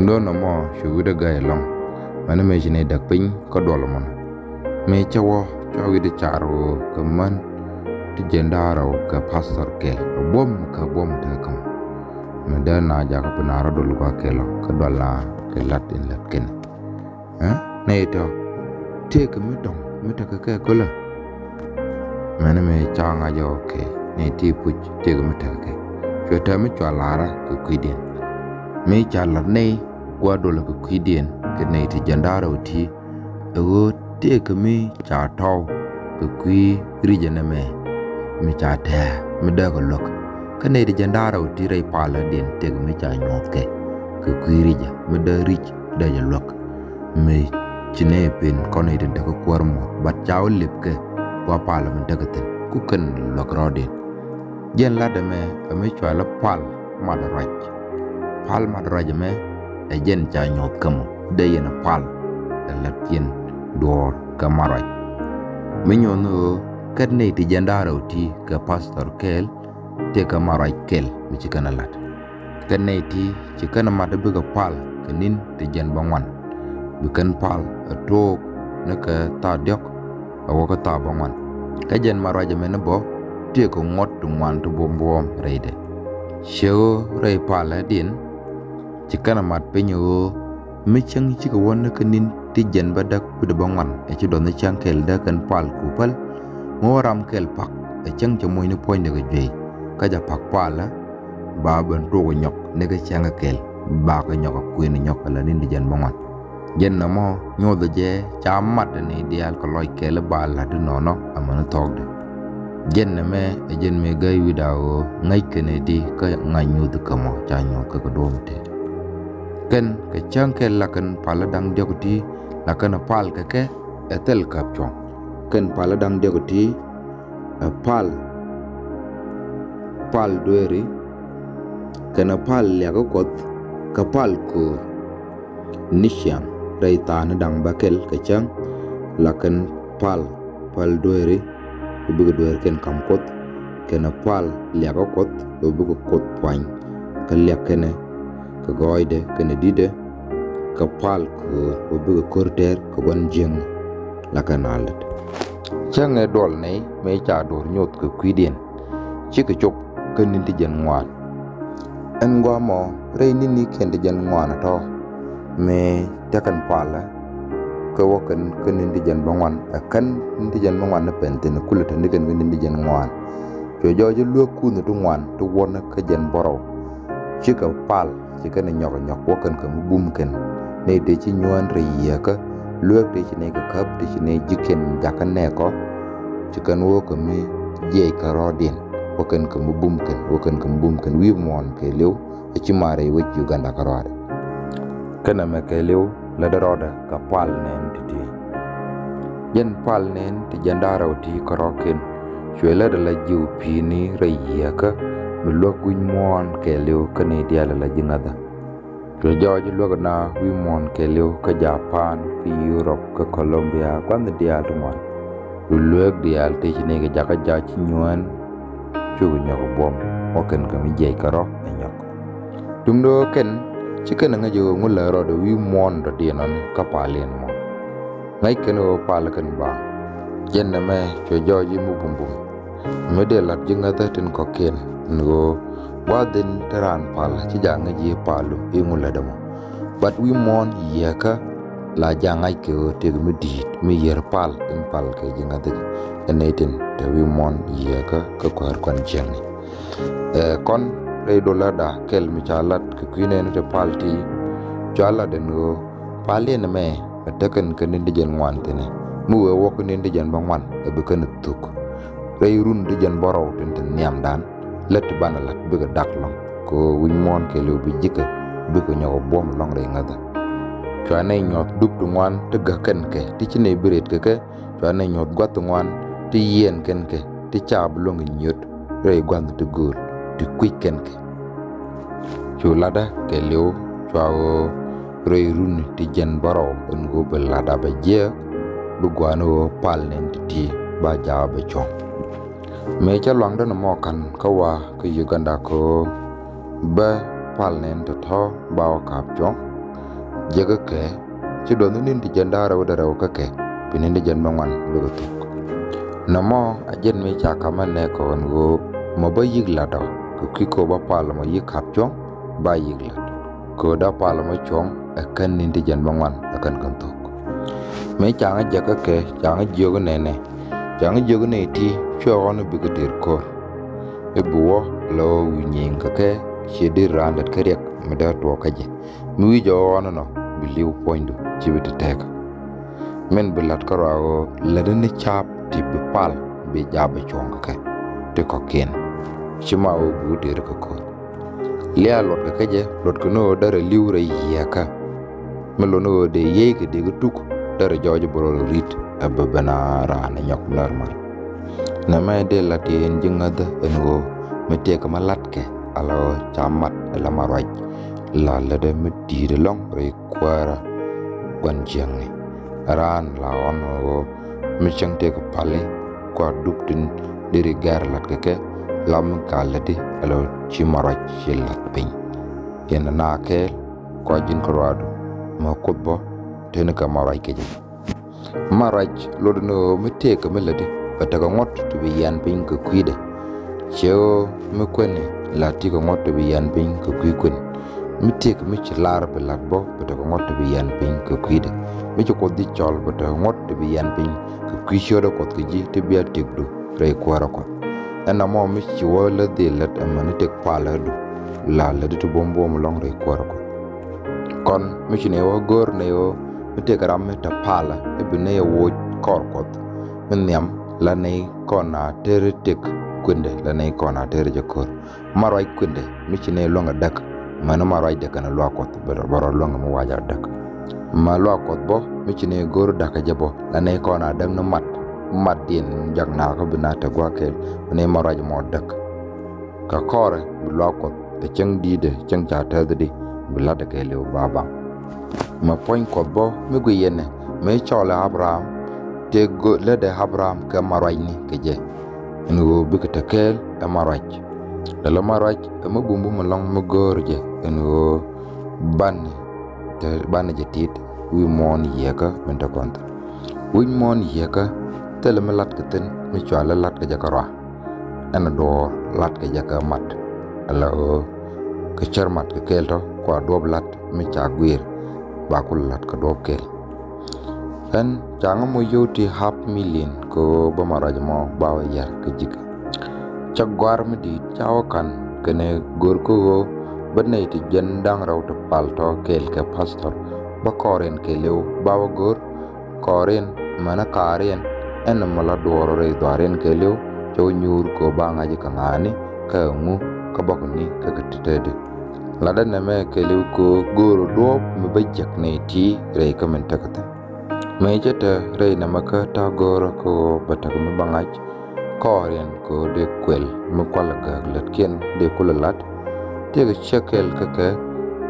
Duɔ̱n ɛmɔ cu wi̱cdɛ gäy ɛlɔ̱ŋ. Mɛn mëë ci nɛy däk piny kä duɔl ɛmɔnɔ. Mëë cä wä cua wi̱cdɛ car ɣöö kɛ män ti jiɛn da̱ŋ rɛw kɛ pastor kɛl ɛ buɔ̱m kɛ buɔ̱m tekɛ käm. Mi dee na jakä bi na rɔ dol gua̱a̱th kɛl ɔ kä dual na kɛ la̱t in la̱t kɛn. Ɛ nɛy tɔ tëëkɛ mi dɔ̱ŋ mi tekɛ kɛ kölä. Mɛn mëë ca ŋa̱c ɛ ɣɔw kɛ nɛy ti puc tëëkɛ mi tekɛ kɛ. Cuɛ tɛm mi cua la̱rä kɛ kui̱diɛn. Mi ca la̱t nɛy gua̱a̱th dolä kɛ kui̱diɛn kɛ nɛy ti jiɛn da̱ŋ rɛw ti̱. Ɛ ɣöö tëëkɛ mi ca tɔ̱w kɛ kui̱ ri̱cä nɛmɛ mi ca tɛ̱̈ɛ̱̈ mi dee kɛ luäk. Kä nɛy ti jiɛn da̱ŋ rɛw ti̱ rɛy palä diɛn tëëkɛ mi ca nyuɔ̱thkɛ kɛ kui̱ ri̱cä mi dee ri̱c dee jɛ luäk. Mi ci nɛy pen kɔn nɛy tin tekä kuäär muɔ̱th bat ca wä lipkɛ gua̱a̱th palä mi tekɛ thi̱n ku kɛn luäk rɔɔdiɛn. Jɛn la̱t ɛmɛ ɛ mi cɔalɛ pal mat ruac. Pal mat ruac ɛmɛ ɛ jɛn ca nyuɔ̱th kä mɔ dee yɛn ɛ pal ɛ lät yɛn duɔ̱ɔ̱r kɛ mat ruac. Mi nyuɔ̱th ni ɣöö kɛn nɛy ti jiɛn da̱ŋ rɛw ti̱ kɛ pastor kɛl tëëkɛ mat ruac kɛl mi ci kɛn ɛ la̱t. Kɛn nɛy ti ci kɛn ɛ mat bikɛ pal kɛ ni̱n ti jiɛn bäŋuan. Bi kɛn pal ɛ took ni kɛ thaa diɔ̱k ɛ wä kä thaa bäŋuan. Kä jɛn mat ruac ɛmɛ ni bä tëëkɛ ŋuɔ̱t ti ŋuan ti buɔ̱m buɔ̱ɔ̱m rɛydɛ. Ciɛ ɣöö rɛy palä diɛn ci kɛn ɛ mat piny ɣöö mi cäŋ cikɛ wä ni kä ni̱n ti jiɛn bädäk wi̱cdɛ bäŋuan ɛ ci duɔth ni cäŋ kɛl dee kɛn pal ku päl. Ŋo̱o̱ ram kɛl pak ɛ cäŋ cɛ moc ni puɔ̱nydɛ kɛ juey. Kä ca pak palä ba ben tok ɛ nyɔk ni kä cäŋ kɛl ba kɛ nyɔk ɛ kuën ɛ nyɔk ɛ la ni̱n ti jiɛn bäŋuan. Jɛn nɔmɔ nyuɔthɛ jɛ ca mat ni diaal kɛ lɔc kɛl ba la̱t inɔnɔ amäni thɔɔkdɛ. Jɛn nɛmɛ ɛ jɛn mëë gäy wi̱cda ɣöö ŋäc kɛn ɛ di kä ŋa̱c nyuuth kä mɔ ca nyuɔth kä kɛ duɔ̱ɔ̱m tëë. Kɛn kɛ cäŋ kɛl la kɛn pal da̱ŋ diɔ̱k ti la kɛn pal kɛ kɛ ɛ thil käp cuɔ̱ŋ. Kɛn pal da̱ŋ diɔ̱k ti ɛ pal pal dueeri kɛn pal liak Kuɔth kɛ pal köör. Ni ciaŋ rɛy tha̱a̱ŋ ni da̱ŋ bäkɛl kɛ cäŋ la kɛn pal pal dueeri ɣöö bikɛ dueer kɛn ka̱m Kuɔth kɛn pal liak Kuɔth ɣöö bikɛ Kuoth puany kä liak kɛnɛ kɛ gɔɔydɛ kɛnɛ di̱tdɛ kɛ pal köör ɣöö bikɛ ko̱r tɛɛr kɛ gua̱n jiäkni. La kɛn alät cäŋ ɛ duɔl nɛy mëë ca duɔ̱ɔ̱r nyoth kɛ kui̱diɛn. Cikɛ cop kä ni̱n ti jiɛn ŋuan. Ɛn gua̱a̱mɔ rɛy ni̱n ni kɛn ti jiɛn ŋuan ɛ tɔ̱ mëë tekɛn palä. Kä wä kɛn kä ni̱n ti jiɛn bäŋuan ɛ kɛn ni̱n ti jiɛn bäŋuan ni pɛn thi̱n kulɛ te ni kɛn kä ni̱n ti jiɛn ŋuan. Cuɛ jɔɔc i̱ luäk kunh ti ŋuan ti wuɔ̱n kä jiɛn bärɔw. Cikɛ pal ci kɛn nyɔk nyɔk wä kɛn kɛ mi bum kɛn. Nɛy tëë ci nyuään rɛy Yieekä luäk tëë ci nɛy kɛ käp tëë ci nɛy ji̱ kɛn jakä nɛɛkɔ. Ci kɛn wä kɛ mi jiɛc kɛ rɔɔdiɛn wä kɛn kɛ mi bum kɛn wä kɛn kɛ mi bum kɛn wi̱i̱ muɔ̱ɔ̱n kɛɛliw. Ɛ ci ma rɛy wec Uganda kärɔaadɛ. Kɛn ɛmɛ kɛɛliw lätdɛ rɔɔdɛ kɛ pal nɛɛn ti̱ti̱. Jɛn pal nɛɛn ti jiɛn da̱ŋ rɛw ti kärɔ̱kiɛn. Cuɛ lätdɛ la jiw pi̱i̱ni rɛy Yieekä mi luäk wi̱c muɔ̱ɔ̱n kɛɛliw kä nɛy diaal la ji̱ ŋäthä. Cuɛ jɔɔc i̱ luäk na wi̱i̱ muɔ̱ɔ̱n kɛɛliw kä Japan kä Yurop kä Colombia gua̱nh diaal ti ŋuan. Ru lueek diaal tëë ci nɛy kɛ jakä ja̱ ci nyuään. Cukɛ nyɔk buɔ̱m wä kɛn kɛ mi jiɛc kɛ rɔ̱ ɛ nyɔk. Duundɛ ɣöö kɛn ci kɛn ɛ ŋäc ɣöö ŋu lɛ rɔɔdɛ wi̱i̱ muɔ̱ɔ̱n dɔ̱diɛn ɔni kä pal in mɔ. Ŋäc kɛn ɣöö pal kɛn baaŋ. Jɛn nɛmɛ cuɛ jɔɔc i̱ mi bumbum. Mi dee la̱t ji̱ ŋäthä tin kɔ̱kiɛn ɛn ɣöö gua̱a̱th in te raan pal ci jaak ŋäc i̱ palu i̱ ŋu lätdɛ mɔ. Bat wi̱i̱ muɔ̱ɔ̱n Yieekä la jaak ŋa̱c kɛ ɣöö tëëkɛ mi di̱i̱t mi yiër pal in pal kɛ ji̱ ŋäthä ji̱. Ɛn nɛy tin te wi̱i̱ muɔ̱ɔ̱n Yieekä kä kuäär kɔn jiäkni. Ɛ kɔn rɛy dolä da kɛl mi ca lat kɛ kui̱ nɛɛni ti pal ti cua lat ɛn ɣöö pal in ɛmɛ ɛ tekɛn kɛ ni̱n ti jiɛn ŋuan thi̱n ɛ mi wëë wä kä ni̱n ti jiɛn bäŋuan ɛ bi kɛn thuk. Rɛy run ti jiɛn bärɔw tin te nhiamdan lät ti banɛ lat bikɛ dak lɔ̱ŋ kɛ ɣöö wi̱c muɔ̱ɔ̱n kɛɛliw bi ji̱kɛ bikɛ nyɔk ɛ buɔ̱m lɔ̱ŋ rɛy ŋäthä. Cua nɛy nyuɔ̱th dup ti ŋuan ti gäk kɛn kɛ ti ci nɛy bi rët kɛ kɛ. Cua nɛy nyuɔ̱th gua̱th ti ŋuan ti yiɛɛn kɛn kɛ ti ca bi luäŋ kɛ nyiöt rɛy gua̱th ti gööl ti kui̱c kɛn kɛ. Cu latdä kɛɛliw cua ɣöö rɛy runi ti jiɛn bärɔw ɛn ɣöö bi lat a bɛ jiɛɛk, bi gua̱a̱ni ɣöö pal nɛn ti̱ti̱ ba jaak bɛ cuɔ̱ŋ. Mëë cä luaŋdä nɔmɔ ka̱n kä wa̱a̱ kä Uganda kɛ ɣöö bä pal nɛn tɔ̱tɔ̱ ba wä ka̱p cuɔ̱ŋ. Jiäkä kɛ ci duɔth ni ni̱n ti jiɛn da̱ŋ rɛw dee rɛw kä kɛ bi ni̱n ti jiɛn bäŋuan bikɛ thuk. Nɔmɔ a jiɛn mi ca ka̱m ɛ nɛɛkɔ ɛn ɣöö mɔ bä yi̱k lat ɔ kɛ kui̱ kɛ ɣöö bä pal mɔ yi̱k ka̱p cuɔ̱ŋ ba yi̱k lat. Kɛ ɣöö dee pal mɔ cuɔ̱ŋ ɛ kän ni̱n ti jiɛn bäŋuan ɛ kän kän thuk. Mëë ca̱ŋ jiäkä kɛ ca̱ŋ jiök nɛnɛ, ca̱ŋ jiök nɛy ti cuɛ ɣɔ̱n bikɛ tëër ko̱r. I̱ bi wä la ɣöö wi̱i̱ nyiŋ kɛ kɛ ciɛ deri raan lät kä riɛk mi dee tuɔɔk kä jɛ. Mi wi̱c ɛ ɣɔ̱n ɛnɔ bi li̱w puɔ̱nydu ci bi te tɛɛkä. Min bi la̱t kärɔa ɣöö lätdä ni ca̱a̱p ti bi pal bi jaak bɛ cuɔ̱ŋ kɛ kɛ ti kɔ̱kiɛn. Ci ma ɣöö bi wä tëër kɛ ko̱r. Liaal luɔtkɛ kä jɛ, luɔtkɛ ni ɣöö derɛ li̱w rɛy yiëëkä. Mi luɔt ni ɣöö dee yiëëkɛ dee kɛ tuk, derɛ jɔɔc bä rɔ ri̱t ɛ bä ben a raan ɛ nyɔk närman. Nɛmɛ dee la̱t yɛ ɛn ji̱ ŋäthä ɛn ɣöö mi tëëkɛ mi la̱tkɛ ala ɣöö ca mat ɛ la ma ruac la lätdä mi di̱i̱t ɛlɔ̱ŋ rɛy kuäärä gua̱n jiäkni. Raan la ɣɔ̱n ɣöö mi cäŋ tëëkɛ pali kua dup tin deri gɛr la̱t kɛ kɛ la mi ka lätdi ala ɣöö ci ma ruac ci la̱th piny. Yɛn na kɛɛl kua ji̱n kärɔadu mɛ kuoth bä teni kɛ ma ruac kɛ jɛ. Ma ruac luɔt ni ɣöö mi tëëkɛ mi lätdi bɛ tekɛ ŋuɔ̱t ti bi yian piny kɛ kui̱dɛ. Ciɛ ɣöö mi kuɛni la ti kɛ ŋuɔ̱t ti bi yian piny kɛ kui̱ kuɛn. Mi tëëkɛ mi ci lar bi la̱t bä bɛ tekɛ ŋuɔ̱t ti bi yian piny kɛ kui̱dɛ. Mi ci kuoth ji̱ cɔl bɛ tekɛ ŋuɔ̱t ti bi yian piny kɛ kui̱ ciötdä kuɔth kɛ ji̱ ti bia tëkdu rɛy kuäärä kuɔth. Ɛn nɔmɔ mi ci wä lät dhil lät amäni tëk palädu la lätdi ti buɔ̱m buɔ̱m ɛlɔ̱ŋ rɛy kuäärä kuɔth. Kɔn mi ci nɛy wä go̱r nɛy ɣöö mi tëëkɛ ram mi te palä i̱ bi nɛy ɛ woc kɔr kuɔth mi nhiam la nɛy kɔn a teri tëk kuendɛ la nɛy kɔn a teri jɛ ko̱r. Ma ruac kuendɛ mi ci nɛy luäŋ ɛ däk mäni ma ruacdɛ kɛnɛ luaak kuɔth bɛ rɔ luäŋ mi wac a däk. Ma luaak kuɔth bä mi ci nɛy go̱r da̱kä jɛ bä la nɛy kɔn a däk ni mat, matdiɛn jak naakä bi na te gua̱a̱th kɛl bi nɛy ma ruac mɔ däk. Kɛ kɔrɛ bi luaak kuɔth ɛ cäŋ di̱i̱tdɛ cäŋ ca tɛthdi bi la̱tdɛ kɛɛliw ba baŋ. Mɛ puɔ̱ny kuɔth bä mi guic yɛnɛ mëë cɔɔlɛ Abraham tëë lätdɛ Abraham kɛ ma ruacni kɛ jɛ ɛn ɣöö bikɛ te kɛɛl ɛ ma ruac. Lɛ lɛ ma ruac ɛ mi bumbum ɛlɔ̱ŋ mi go̱o̱r jɛ ɛn ɣöö banɛ te banɛ jɛ tit wi̱i̱ muɔ̱ɔ̱n yiëëkä min te kɔn thi̱n. Wi̱c muɔ̱ɔ̱n yiëëkä thilɛ mi la̱tkɛ thi̱n mi cɔalɛ la̱tkɛ jɛ kärɔa. Ɛn a duɔ̱ɔ̱r la̱tkɛ jɛ kɛ mat ala ɣöö kɛ cär mat kɛ kɛɛl tɔ̱ kua duɔ̱ɔ̱p la̱t mi ca guiir ba ku la̱t kɛ duɔ̱ɔ̱p kɛɛl. Ɛn ca ŋä mɔ yio̱w ti half million kɛ ɣöö bä ma ruac mɔ ba wä yär kä ji̱kä. Cä gɔ̱a̱r mi di̱i̱t ca wä ka̱n kɛnɛ go̱r kä ɣöö bä nɛy ti jiɛn da̱ŋ rɛw ti pal tɔ̱ kɛɛl kɛ pastor bä kɔɔriɛn kɛɛliw ba wä go̱r. Kɔɔriɛn mänä kaariɛn ɛn mɔ la duɔɔr rɛy dhuaariɛn kɛɛliw cɛ wä nyuur kɛ ɣöö ba ŋa̱c kɛ ŋa̱a̱ni kä ɛŋu kä bäkuni kä kɛ ti̱tädi. Latdä nɛmɛ kɛɛliw kɛ ɣöö go̱o̱r duɔ̱ɔ̱p mi bä jiäk nɛy ti rɛy kä min tekɛ thi̱n. Mëë cä te rɛy nɛmɛ kä ta̱a̱ go̱o̱rä kɛ ɣöö bä tekɛ mi bä ŋa̱c kɔɔriɛn kɛ ɣöö dee kuɛl mi kualɛ gääk lätkiɛn dee kulɛ la̱t. Tëëkɛ ciek kɛl kä kɛ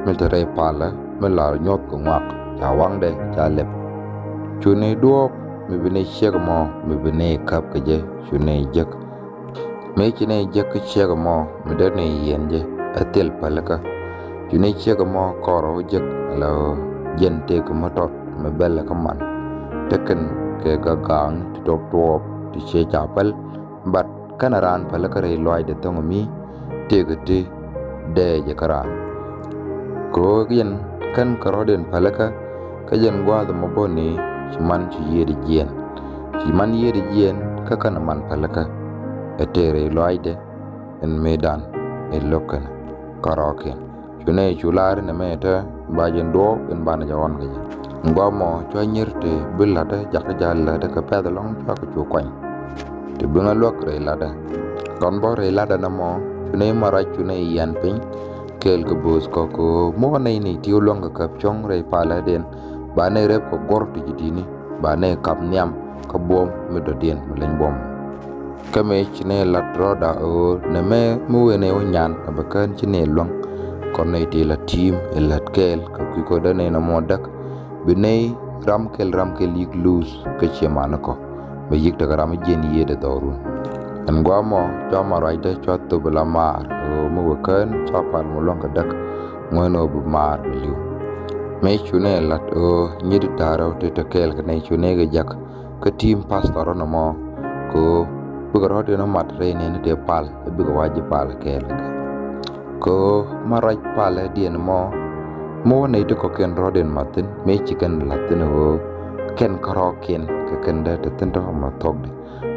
mi te rɛy palä mi la nyuɔ̱th kɛ ŋuak ca waŋdɛ ca lɛp. Cu nɛy duɔ̱ɔ̱p mi bi nɛy ciek ɛmɔ mi bi nɛy käp kɛ jɛ cu nɛy jek. Mëë ci nɛy jek kä ciek ɛmɔ mi dee nɛy yiɛn jɛ ɛ thil pälikä. Cu nɛy ciek ɛmɔ kɔrɛ wä jek ala ɣöö jɛn tëëkɛ mi tɔt mi bɛlɛ kä man. Tekɛn kɛ gagaŋ ti tɔp tuɔɔp ti ciɛ ca päl. Bat kɛnɛ raan pälikä rɛy lɔaacdɛ thäŋ mi tëëkɛ ti dɛɛcɛ kä raan. Kɛ ɣöö yɛn kän kärɔ̱diɛn pälikä kä jɛn gua̱a̱th ɛmɔ bä ni ci man ci yiëëdɛ jiɛɛn. Ci man yiëëdɛ jiɛɛn kä känɛ man pälikä. Ɛ tëë rɛy lɔaacdɛ ɛn mëëdan ɛ lo̱k kɛnɛ kärɔ̱kiɛn. Cu nɛy cu lar inɛ mɛ tä ba jɛn duɔɔp in banɛ jɛ ɣɔn kɛ jɛ. Guamɔ cua nyier ti bi la̱tdä jakä ja̱ lätdä kɛ pɛ̈th ɛlɔ̱ŋ cua kɛ cu kuany. Ti bi ŋä luäk rɛy la̱tdä. Kɔn bä rɛy la̱tdä nɛmɔ cu nɛy marac cu nɛy yian piny. Kɛɛl kɛ bööth kɔk kɛ ɣöö mɔ nɛy ni ti wä luäŋ kɛ käp cuɔ̱ŋ rɛy palä den ba nɛy rep kɛ guɔ̱r ti ji̱ di̱tni ba nɛy kap nhiam kä buɔ̱m mi dɔ̱diɛn mi leny buɔ̱m. Kä mëë ci nɛy lat rɔɔda ɣöö nɛmɛ mi wëë nɛy wä nyan a bɛ kään ci nɛy luäŋ. kɔn nɛy ti la ti̱i̱m ɛ lät kɛɛl kɛ kui̱ kɔ dee nɛy nɔmɔ däk. Bi nɛy ram kɛl ram kɛl yik luth kä ciɛ man kɔ bɛ yik tekɛ ram jiɛn yiëëdɛ dhɔrun. Ɛn guamɔ cua ma ruacdä cua thop la maar ɣöö mi wä kään cua pal mɔ luäŋ kɛ däk ŋuɛn ɣöö bi maar bi li̱w. Mëë cunɛ lat ɣöö nyit ta̱a̱ rɛw ti te kɛɛl kɛ nɛy cunɛ kɛ jak kä ti̱i̱m pastor nɔmɔ kɛ ɣöö bikɛ rɔ̱diɛn mat rɛy nɛn ti pal bikɛ wa̱c ji̱ pal kɛɛl kɛ. Kɛ ɣöö ma ruac palɛ diɛn mɔ mi wä nɛy ti kɔ̱kiɛn rɔ̱diɛn mathin mëë ci kɛn la̱thin ɣöö kɛn kärɔ̱kiɛn kɛ kɛn dee te thi̱n te ma thuɔ̱kdi.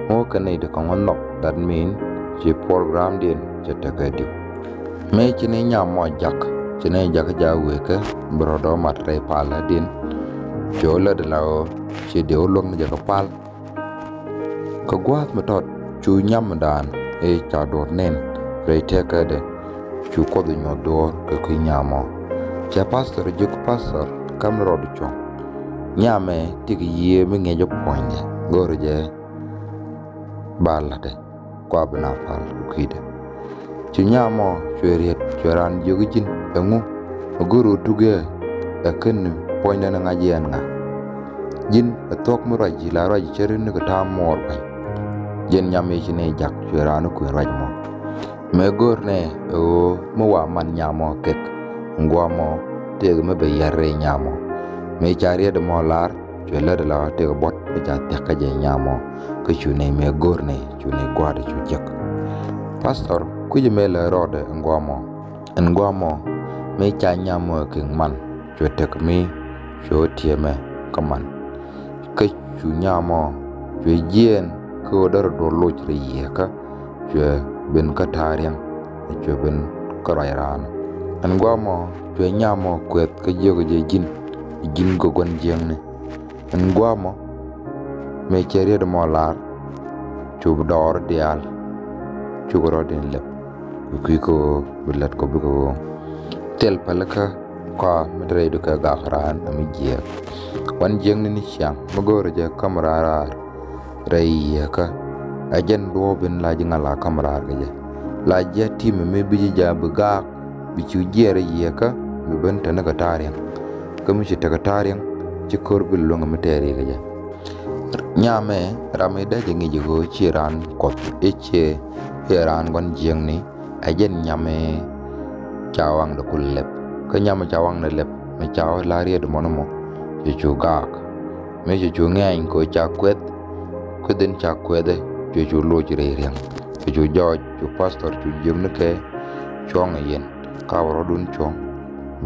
Mi wä kɛn nɛy ti kɔ̱ŋ wä nhɔk, that mean ci programdiɛn cɛ tekɛ diw. Mëë ci ni nyam mɔ jak ci ni jak jak wëë kä bi rɔ̱dɔ mat rɛy palɛ diɛn. Ci wä lät la ɣöö ci diɛ wä luäk ni jɛ kä pal. Kɛ gua̱a̱th mi tɔt cu nyam mi daan i̱ ca duɔ̱ɔ̱r nɛn rɛy tëkädɛ. Cu Kuoth inyuɔth duɔ̱ɔ̱r kɛ kui̱ nyam mɔ. Cɛ pastor jiök, pastor, kam ni rɔɔdu cuɔ̱ŋ. Nyamɛ ti kɛ yiëë mi ŋiɛc ɔ puɔ̱nydɛ go̱o̱rɛ jɛ ba la̱tdɛ kua bi na pal kɛ kui̱dɛ. Cu nyam mɔ cuɛ riet cuɛ raan jiök i̱ ji̱n ɛŋu ɛ go̱o̱r ɔ tuk ɛ ɛ kän puɔ̱nydɛ ni ŋa̱c yɛn ŋa. Ji̱n ɛ thuɔ̱k mi ruac ji̱ la ruac cä rin ni kɛ ta̱a̱ muɔɔr pa̱ny. Jɛn nyam i̱ ci ni jak cuɛ raan i̱ kui̱n ruac mɔ. Mëë go̱o̱r nɛ ɛ ɣöö mi wa man nyam mɔ kɛk. Ŋuamɔ tëëk mi bɛ yɛr rɛy nyam mɔ. Mëë ca riet mɔ lar cuɛ lät la tëëk buɔt mi ca thia̱k kä jɛ nyam mɔ. Kä cu ni mëë go̱o̱r nɛ cu ni gua̱a̱r cu jiäk. Pastor kui̱c mëë lɛ rɔɔdɛ ŋuamɔ. Ɛn guamɔ mëë ca nyam mɔ kɛ man cuɛ tek mi cuɛ wä tiɛmɛ kä man. Kä cu nyam mɔ cuɛ jiɛɛn kä ɣöö därɛ duɔl loc rɛy yiëëkä cuɛ ben kä ta̱a̱ riɛŋ cuɛ ben kä ruac raan. Ɛn guamɔ cuɛ nyam mɔ kuɛth kä jiök jɛ ji̱n ji̱n gök gua̱n jiäkni. Ɛn guamɔ mëë cɛ riet mɔ lar cu dɔɔr diaal cukɛ rɔ̱diɛn lɛp. Bi kui̱ kä ɣöö bi lät kɔ bikɛ ɣöö thil pälikä kɔa mi te rɛydu kɛ gak raan ɛ mi jiääk. Gua̱n jiäkni ni ciaŋ mi go̱o̱rɛ jɛ käm raar raar rɛy yiëëkä. Ɛ jɛn duɔ̱ɔ̱p in la ji̱ ŋa̱ la käm raar kɛ jɛ la ji̱ a ti̱mɛ mi bi ji̱ jaak bi gaak bi cu jiɛɛr rɛy yiëëkä. Bi ben te ni kɛ ta̱a̱ riɛŋ kä mi ci tekɛ ta̱a̱ riɛŋ ci ko̱r bi luäŋ mi tɛɛri kɛ jɛ. Nyamɛ ram i̱ dee jɛ ŋi̱c i̱ ɣöö ci raan Kuɔth i̱ ciɛ i̱ raan gua̱n jiäkni. Ɛ jɛn nyam i̱ ca waŋdɛ kul lɛp kä nyam i̱ ca waŋdɛ lɛp mi ca wä la riet mɔni mɔ cɛ cu gaak. Mi cɛ cu ŋɛ̈ny kɛ ɣöö ca kuɛth kueth in ca kuɛthɛ cɛ cu loc rɛy riɛŋ. Cɛ cu jɔɔc cu pastor cu jiöknikɛ cuɔ̱ŋ i̱ yɛn ka wä rɔ̱dun cuɔ̱ŋ.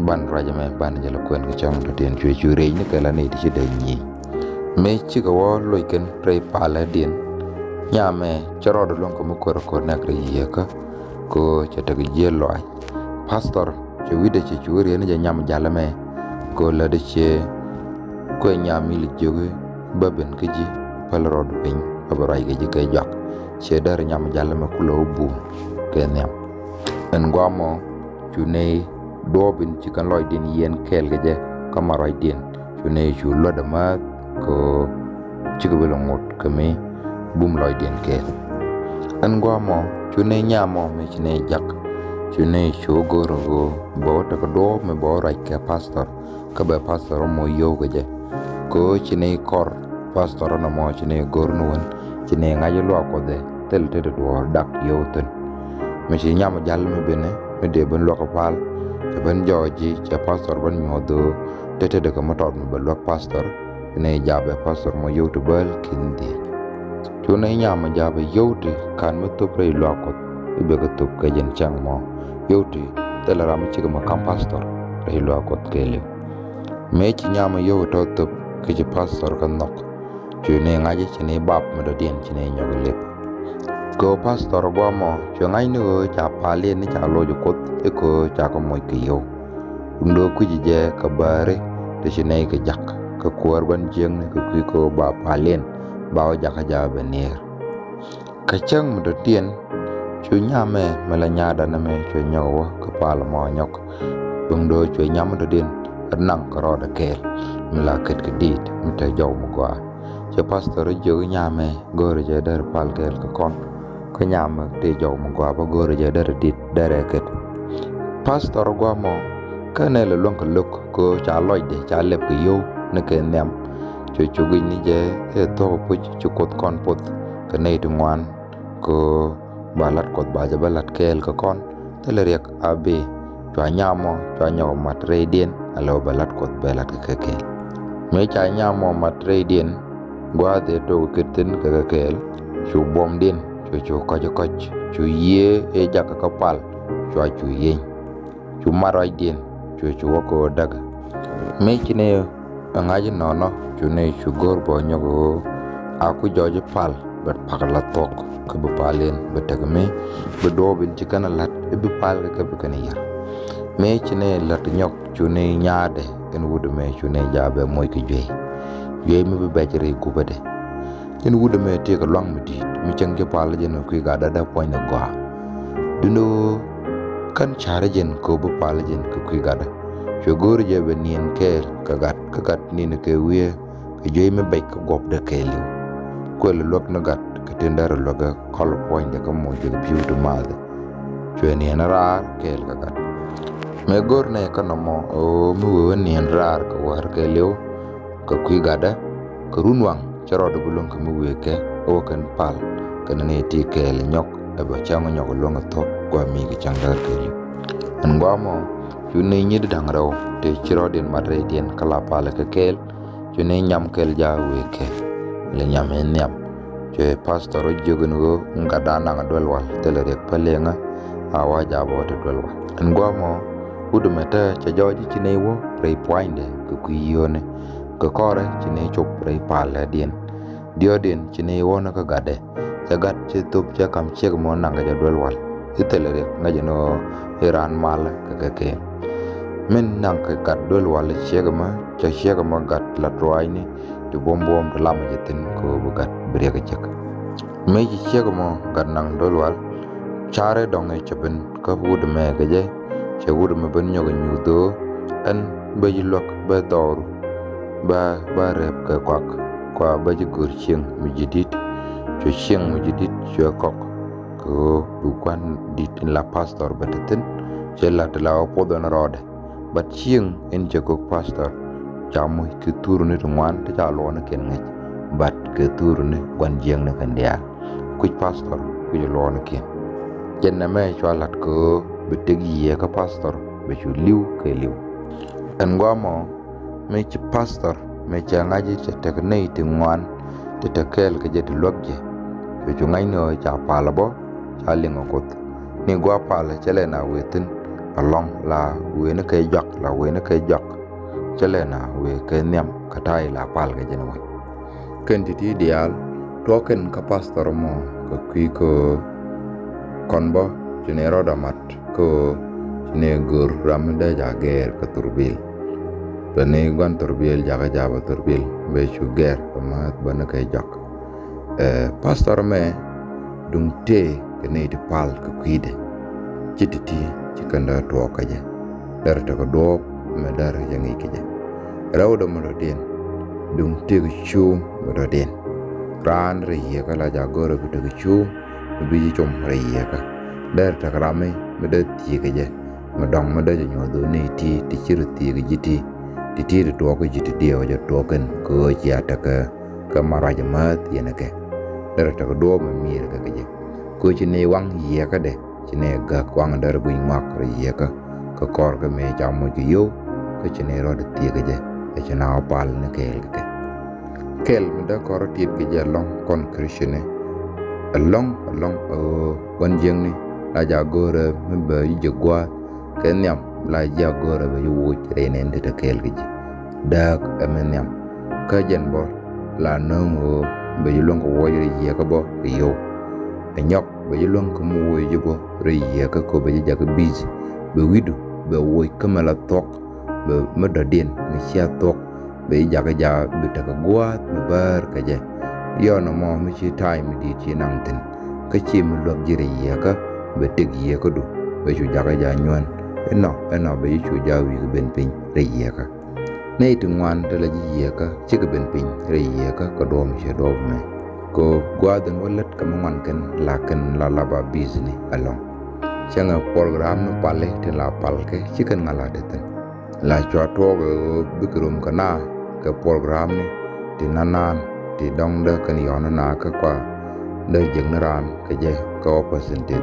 Ban ruac ɛmɛ ban jɛ lɛ kuɛn kɛ cäŋ tɔ̱tiɛn cuɛ cu rɛy ni kɛ la nɛy ti ci dee nyieny. Mëë cikɛ wä loc kɛn rɛy palɛ diɛn nyamɛ cɛ rɔɔdɛ luäŋ kɛ mi kuäär kuäär nɛk rɛy yiëëkä. Kɛ ɣöö cɛ tekɛ jiël lɔaac. Pastor cɛ wi̱cdɛ cɛ cu riet ni jɛ nyam jalɛ mɛ kɛ ɣöö lätdɛ ciɛ kuɛ nyam mi li jiök i̱ bä ben kä ji̱ päl rɔɔdu piny bä bɛ ruac kɛ ji̱ kɛ jɔak. Ciɛ därɛ nyam jalɛ mɛ kulɛ wä bum kɛ nhiam. Ɛn guamɔ cu nɛy duɔ̱ɔ̱p in ci kɛn lɔcdiɛn yiɛn kɛɛl kɛ jɛ kä ma ruacdiɛn cu nɛy cu luɔ̱t amäth kɛ ɣöö cikɛ bi lɛ ŋot kɛ mi bum lɔcdiɛn kɛɛl. Ɛn guamɔ cu nɛy nyamɔ mi ci nɛy jak cu nɛy cu go̱o̱r ɣöö bɛ wä tekɛ duɔ̱ɔ̱p mi bɛ wä ruac kɛ pastor. Kä bɛ pastor mɔ yio̱w kɛ jɛ kɛ ɣöö ci nɛy kɔr pastor nɔmɔ ci nɛy go̱r ni wän ci nɛy ŋa̱c luaak Kuɔth ɛ thil tetdɛ duɔ̱ɔ̱r dak yio̱w thi̱n. Mi ci nyam jal mi ben mi dee ben luäk kɛ pal cɛ ben jɔɔc ji̱ cɛ pastor ben nyuɔ̱th ɣöö tetdɛ kɛ mi tɔt mi bɛ luäk pastor. Ci nɛy jaabɛ pastor mɔ yio̱w ti bäl ki̱n dhiec. Cu nɛy nyam jaabɛ yio̱w ti ka̱n mi thop rɛy luaak Kuɔth i̱ bɛ kɛ thop kɛ jɛn cäŋ mɔ. Yio̱w ti thilɛ ram mi cikɛ mi ka̱m pastor rɛy luaak Kuɔth kɛɛliw. Mëë ci nyam yio̱w tɔ̱ thop kä ci pastor kä nhɔk. Cu ni ŋa̱c ci ni bap mi dɔ̱diɛn ci ni nyɔk lip. Kɛ ɣöö pastor guamɔ cuɛ ŋa̱c ni ɣöö ca pal yɛn ni ca loc Kuoth i̱ kɛ ɣöö ca kɛ moc kɛ yio̱w. Wundä kui̱ci jɛ kɛ bääri ti ci nɛy kɛ jak kɛ kuäär gua̱n jiäkni kɛ kui̱ kɛ ɣöö ba pal yɛn ba wä jakä jakä bɛ nier. Kä cäŋ mi dɔ̱diɛn cu nyamɛ mi la nyaatdan ɛmɛ cuɛ nyɔk wä kä pal mɔ nyɔk. Bäŋdä cuɛ nyam mi dɔ̱diɛn ɛ naŋ kɛ rɔɔdɛ kɛɛl mi la ket kɛ di̱i̱t mi te jɔw mi gɔaa. Cɛ pastor jiök nyamɛ go̱o̱rɛ jɛ derɛ pal kɛɛl kɛ kɔn. Kä nyamɛ te jɔw mi gɔaa bä go̱o̱rɛ jɛ derɛ di̱t derɛ ket. Pastor guamɔ kä nɛ lɛ luäŋ kɛ lo̱k kɛ ɣöö ca lɔcdɛ ca lɛp kɛ yio̱w ni kɛ nhiam. Cuɛ cu guic ni jɛ i̱ thuɔ̱k puc ci Kuoth kɔn poth kɛ nɛy ti ŋuan kɛ ɣöö ba la̱t Kuɔth ba jɛ bä la̱t kɛɛl kɛ kɔn. Thilɛ riɛk a bi cua nyamɔ cua nyɔk mat rɛydiɛn a lɛ wä bɛ la̱t Kuɔth bɛ la̱t kɛ kɛ kɛɛl. Mëë ca nyamɔ mat rɛydiɛn gua̱a̱th ëë tok kɛ thi̱n kɛ kɛ kɛɛl, cu buɔ̱mdiɛn cu cu kɔc kɔc cu yiëë ëë jakä kä pal cua cu yieny. Cu mat ruacdiɛn cu cu wä kɛ ɣöö däk. Mëë ci ni ɛ ŋa̱c inɔnɔ cu ni cu go̱r bä nyɔk ɣöö a ku jɔɔc pal bɛ pak la thuɔ̱k kä bi pal in bɛ tek mi bi duɔɔp in ci kɛn a la̱t i̱ bi pal kɛ kɛ bi kɛn a yär. Mëë ci ni la̱t nyɔk cu ni nyaadɛ in wut ɛmɛ cu ni jaabɛ moc kɛ juey. Juey mi bi bɛc rɛy gupädɛ. Jɛn wut ɛmɛ tëëkɛ luaŋ mi di̱i̱t mi cäŋ ji̱ pal jɛn kɛ kui̱ gatdä dee puɔ̱nydɛ gɔaa. Duundɛ ɣöö kän ca̱rä jɛn kɛ ɣöö bi pal jɛn kɛ kui̱ gatdä. Cuɛ go̱o̱rä jɛ bɛ niɛn kɛɛl kɛ gat kä gat ni̱n kɛ wiee kɛ juey mi bɛc kä guɔ̱pdɛ kɛɛliw. Kuɛl luäk ni gat kɛ tin dee rɔ luäk kɛ kɔl puɔ̱nydɛ kä moc jɛ kɛ pi̱w ti maathɛ. Cuɛ niɛn raar kɛɛl kɛ gat. Mëë go̱r nɛ kä nɔmɔ ɣöö mi wee wä niɛn raar kɛ wäär kɛɛliw kɛ kui̱ gatdä kɛ run waŋ cä rɔɔdɛ bi luäŋ kɛ mi wëë kɛ ɛ wä kɛn pal kɛn ni ti kɛɛl nyɔk ɛ bɛ cäŋ nyɔk luäŋ ɛ thuɔ̱k gua̱a̱ mi kɛ cäŋ däär kɛɛliw. Ɛn gua̱a̱mɔ cu ni nyit da̱ŋ rɛw tëë ci rɔɔdiɛn mat rɛydiɛn kä la pal kɛ kɛɛl cu ni nyam kɛɛl ja̱a̱k wëë kɛ lɛ nyam in nhiam. Cuɛ pastor wä jiök in ɣöö in gatdan naŋ duel wal thilɛ riɛk päl liɛŋä a wa ja̱a̱k bä wä te duel wal. Ɛn gua̱a̱mɔ wut ɛmɛ te cɛ jɔɔc i̱ ci nɛy wä rɛy pua̱nydɛ kɛ kui̱ yio̱o̱ni. Kɛ kɔrɛ ci ni cop rɛy pal lɛtdiɛn. Diɔ̱ɔ̱kdiɛn ci ni wä ni kä gatdɛ. Cɛ gat ci thop cɛ ka̱m ciek mɔ naŋ kɛ jɛ duel wal. I̱ thilɛ riɛk ŋäc ni ɣöö i̱ raan mal kɛ kɛ kɛ. Min naŋ kɛ gat duel wal ciek mɔ cɛ ciek mɔ gat la ruaacni ti buɔ̱m buɔ̱m ti lamɛ jɛ thi̱n kɛ ɣöö bi gat bi riɛk cäk. Mëë ci ciek mɔ gat naŋ duel wal. Ca̱rɛ dɔ̱ŋ i̱ cɛ ben kä wut ɛmɛ kɛ jɛ. Cɛ wut ɛmɛ ben nyɔk i̱ nyuuth ɣöö ɛn bä ji̱ luäk bä dhɔru. Bä bä rɛp kɛ kɔak kua bä ji̱ go̱r cieŋ mi ji̱ di̱t. Cuɛ cieŋ mi ji̱ di̱t cuɛ kɔk kɛ ɣöö bi gua̱n di̱t in la pastor bɛ te thi̱n. Cɛ la̱t la ɣöö puɔth ɛn rɔɔdɛ. Bat cieŋ in cɛ kök pastor ca moc kɛ thuruni ti ŋuan ti ca luɔɔnikiɛn ŋäc. Bat kɛ thuruni gua̱n jiäkni kɛn diaal. Kui̱c pastor kui̱c luɔɔnikiɛn. Jɛn nɛmɛ cua la̱t kɛ ɣöö bi tëk yiëë kä pastor bɛ cu li̱w kɛ li̱w. Ɛn gua̱a̱mɔ mëë ci pastor mëë cɛ ŋa̱c i̱ cɛ tek nɛy ti ŋuan ti te kɛɛl kɛ jɛ ti luäk jɛ. Cu cu ŋa̱c ni ɣöö ca pal bä ca liŋ ɛ Kuoth ni gua̱a̱ pal cɛ lɛ na wëë thi̱n alɔ̱ŋ la wëë ni kɛ jɔak la wëë ni kɛ jɔak. Cɛ lɛ na wëë kɛ nhiam kɛ ta̱a̱ i̱ la pal kɛ jɛ ni wec. Kɛn ti̱ti̱ diaal tuɔɔk kɛn kä pastor mɔ kɛ kui̱ kä ɣöö kɔn bä ci ni rɔɔdɛ mat kä ɣöö ci ni go̱r ram mi dee ca gɛɛr kɛ thurbil. Bɛ ni gua̱n thurbil jakä jaabä thurbil bɛ cu gɛɛr kɛ määth bä ni kɛ jɔak. Ɛ pastor mɛ duŋ tëë kɛ nɛy ti pal kɛ kui̱dɛ. Ci ti̱ti̱ ci kɛn dee tuɔɔk kä jɛ. Derɛ tekɛ duɔɔp mɛ derɛ jɛ ŋi̱i̱c kä jɛ. Rɛwdɛ mɛ dɔ̱diɛn duŋ tëë kɛ cuum mɛ dɔ̱diɛn. Raan rɛy yieekä la ca go̱rɛ bi tekɛ cuum mɛ bi ji̱ com rɛy yieekä. Derɛ tekɛ rami mɛ dee thieekä jɛ mɛ dɔ̱ŋ mɛ dee jɛ nyuɔ̱th dhoni ti ti ci rɛ thieekä ji̱ ti. Ti ti ti tuɔɔk kä ji̱ ti diɛw jɛ tuɔɔk kɛn kɛ ɣöö cia tekɛ kɛ ma ruac määth yɛn kɛ. Derɛ tekɛ duɔɔp mɛ mi̱i̱r kɛ kɛ jɛ. Kɛ ɣöö ci ni waŋ yieekädɛ ci ni gäk waŋ derɛ guic ŋuak rɛy yieekä. Kä kɔr kä mëë ca moc kɛ yio̱w kä ci ni rɔɔdɛ thieekä jɛ ɛ ci na wä pal ni kɛɛl kɛ kɛ. Kɛl mi dee kɔr tiet kɛ jɛ ɛlɔ̱ŋ kɔn Christian ni ɛlɔ̱ŋ ɛlɔ̱ŋ ɛ ɣöö gua̱n jiäkni la ca go̱o̱rɛ mi bɛ ji̱ jɛ gua̱a̱th kɛ nhiam la ji̱ a go̱o̱rɛ bɛ ji̱ woc rɛy nɛn ti te kɛɛl kɛ ji̱. Dääk ɛ mi nhiam kä jɛn bä la nööŋ ɣöö bɛ ji̱ luäŋ kɛ woc rɛy yieekä bä kɛ yio̱w. Ɛ nyɔk bɛ ji̱ luäŋ kɛ mi woc ji̱ bä rɛy yieekä kɛ bɛ ji̱ jakä bi̱th bɛ wi̱du bɛ woc kä mɛ la thuɔ̱k bɛ mi dɔ̱diɛn mi cia thuɔ̱k. Bɛ ji̱ jakä jaak bi tekɛ gua̱a̱th mi bäär kɛ jɛ. Yɔn ɛmɔ mi ci ta̱a̱y mi di̱i̱t ci naŋ thi̱n kä ci mi luäk ji̱ rɛy yieekä bɛ tëk yieekädu bɛ cu jakä jaak nyuän. Inɔ inɔ bɛ ji̱ cu jaak wi̱i̱ kɛ ben piny rɛy yieekä. Nɛy ti ŋuan ti la ji̱ yieekä cikɛ ben piny rɛy yieekä kɛ duɔ̱ɔ̱m ciɛ duɔ̱ɔ̱p mɛ. Kɛ gua̱a̱th in wä lät kɛ mi ŋuan kɛn la kɛn la lap a bi̱i̱thni ɛlɔ̱ŋ. cäŋɛ program ni pali tin la pal kɛ ci kɛn ŋa la ti thin. La cua tuɔɔk ɛ ɣöö bikɛ rom kɛ na kɛ program ni ti nanan ti dɔŋdä kɛn yɔn na kä kua dee jiäk ni raan kɛ jɛ kɛ opportunity.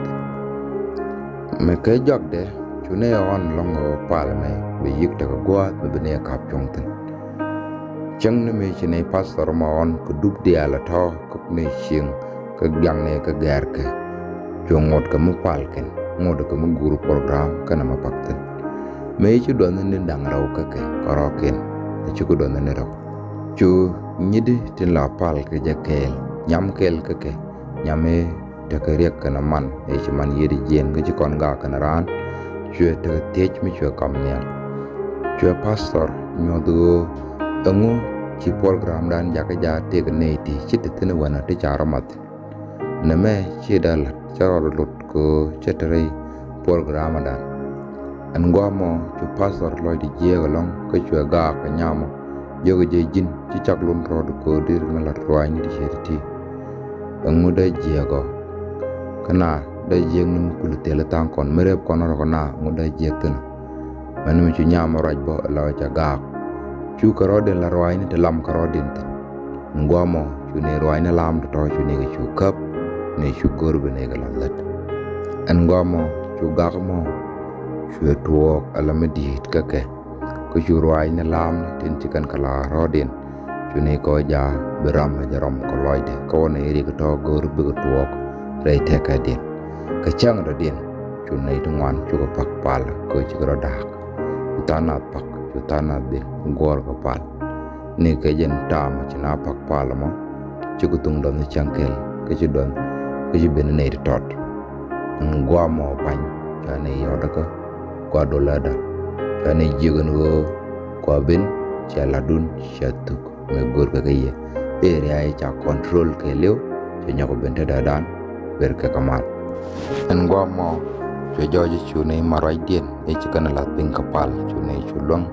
Mɛ kɛ jɔakdɛ cu ni ɣɔn lɔŋ ɣöö pal mɛ bi yik tekɛ gua̱a̱th mi bi ni kap cuɔ̱ŋ thin. Cäŋ ni mi ci ni pastor mɔ ɣɔn kɛ dup diaal a tɔ̱ kä ni cieŋ kä giaŋni kä gɛɛrkɛ. Cu ŋot kɛ mi pal kɛn, ŋot kɛ mi guur program kɛn mi pak thin. Mëë ci duɔth ni da̱ŋ rɛw kä kɛ kɛ rɔɔkiɛn, a ci kɛ duɔth ni rɛw. Cu nyidi tin la pal kɛ jɛ kɛɛl, nyam kɛɛl kä kɛ, nyam i̱ tekɛ riɛk kɛn man, i̱ ci man yiëëdi jiɛn kä ci kɔn gak kɛn raan, cuɛ tekɛ thiec mi cuɛ kam nhial. Cuɛ pastor nyuɔth ɣöö, ɛŋu ci program dan jakä ja tëëk nɛy ti ci te thi̱n wänä ti ca rɔ math. Nɛmɛ ci dee la̱t cä rɔɔdɛ lot kɛ ɣöö cä te rɛy program dan. Ɛn guamɔ cu pastor lɔcdɛ jiääk ɛlɔ̱ŋ kä cuɛ gaak kɛ nyamɔ. Jiökɛ jɛ ji̱n ci cak lon rɔɔdɛ kɛ ɣöö deri ni la̱t ruaacni ti ciɛ ti ti. Ɛŋu dee jiääk ɔ? Kä na dee jiääk ni mi kul thil tha̱a̱ŋ kɔn mi rep kɔn rɔ kɛ na ɛŋu dee jiääk thi̱n ɔ? Mɛn mi cu nyamɔ ruac bä ɛlɔ cɛ gaak. Cu kɛ rɔɔdin la ruaacni ti lam kɛ rɔɔdin thi̱n. Ɛn guamɔ cu ni ruaacni lam tɔ̱tɔ̱ cu ni kɛ cu käp, ni cu go̱r bi ni kɛ la lät. Ɛn guamɔ cu gak mɔ cuɛ tuɔɔk ala mi di̱i̱t kä kɛ. Kä cu ruaacni lamni tin ci kɛn kɛ la rɔɔdin cu ni kɔ ja bi ram mi jɛ rɔm kɛ lɔcdɛ kä wä ni rik tɔ̱ go̱r bikɛ tuɔɔk rɛy tɛkɛdiɛn. Kɛ cäŋ dɔ̱diɛn cu nɛy ti ŋuan cukɛ pak pal kɛ ci kɛ rɔ da̱a̱k. Cu tha̱a̱ŋ nath pak, cu tha̱a̱ŋ nath ben guɔ̱ɔ̱r kɛ pal. Ni kɛ jɛn ta̱a̱m ci na pak pal mɔ ci kɛ thuŋ dɔ̱ŋ cäŋ kɛl kä ci dɔ̱ŋ kä ci ben nɛy ti tɔt. Ɛn guamɔ pa̱ny ca ni yɔt kä kua dolada ca ni jiäk ɛn ɣöö kua ben cia latdun cia thuk. Mëë go̱rkɛ kä yɛ area ca control kɛɛliw cɛ nyɔk ben te dädan ber kɛ kɛ mal. Ɛn guamɔ cuɛ jɔɔc cu ni ma ruacdiɛn i̱ ci kɛn lath piny kɛ pal cu ni cu luäŋ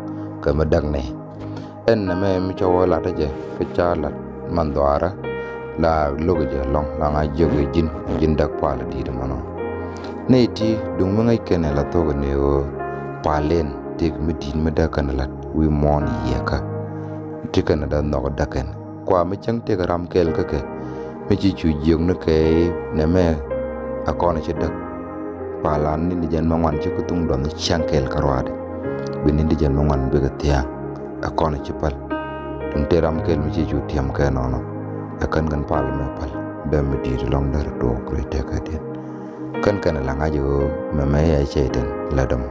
kɛ mi däk ni. Ɛn nɛmɛ mi cɛ wä lat jɛ kä ca lat man dhɔaarä la lo̱k jɛ lɔ̱ŋ la ŋa jiök ji̱n ji̱n däk pal di̱i̱t mɔnɔ. Nɛy ti duŋ mi ŋäc kɛn la thok ni ɣöö pal in tëëk mi di̱i̱t mi däk kɛn lat wi̱i̱ muɔ̱ɔ̱n yiëkä. Ti kɛn däk nhɔk däk kɛn kua mi cäŋ tëëk ram kɛɛl kä kɛ mi ci cu jiök ni kɛ nɛmɛ a kɔn ci däk. Pal an ni ni jɛn mi ŋuan ci ku thuŋ dɔn cäŋ kɛɛl kä ruaadɛ. Bi ni di jɛn mi ŋuan bikɛ thia̱a̱ŋ a kɔn ci päl. Duŋ tëë ram kɛɛl mi ci cu tiɛm kɛ nɔnɔ. Ɛ kän kɛn pal mɛ päl däm mi di̱i̱t lɔŋ därɛ tuɔɔk rɛy tɛkɛ diɛn. Kän kɛn la ŋa̱c ɣöö mɛmɛ yɛ cɛy tin la dämɔ.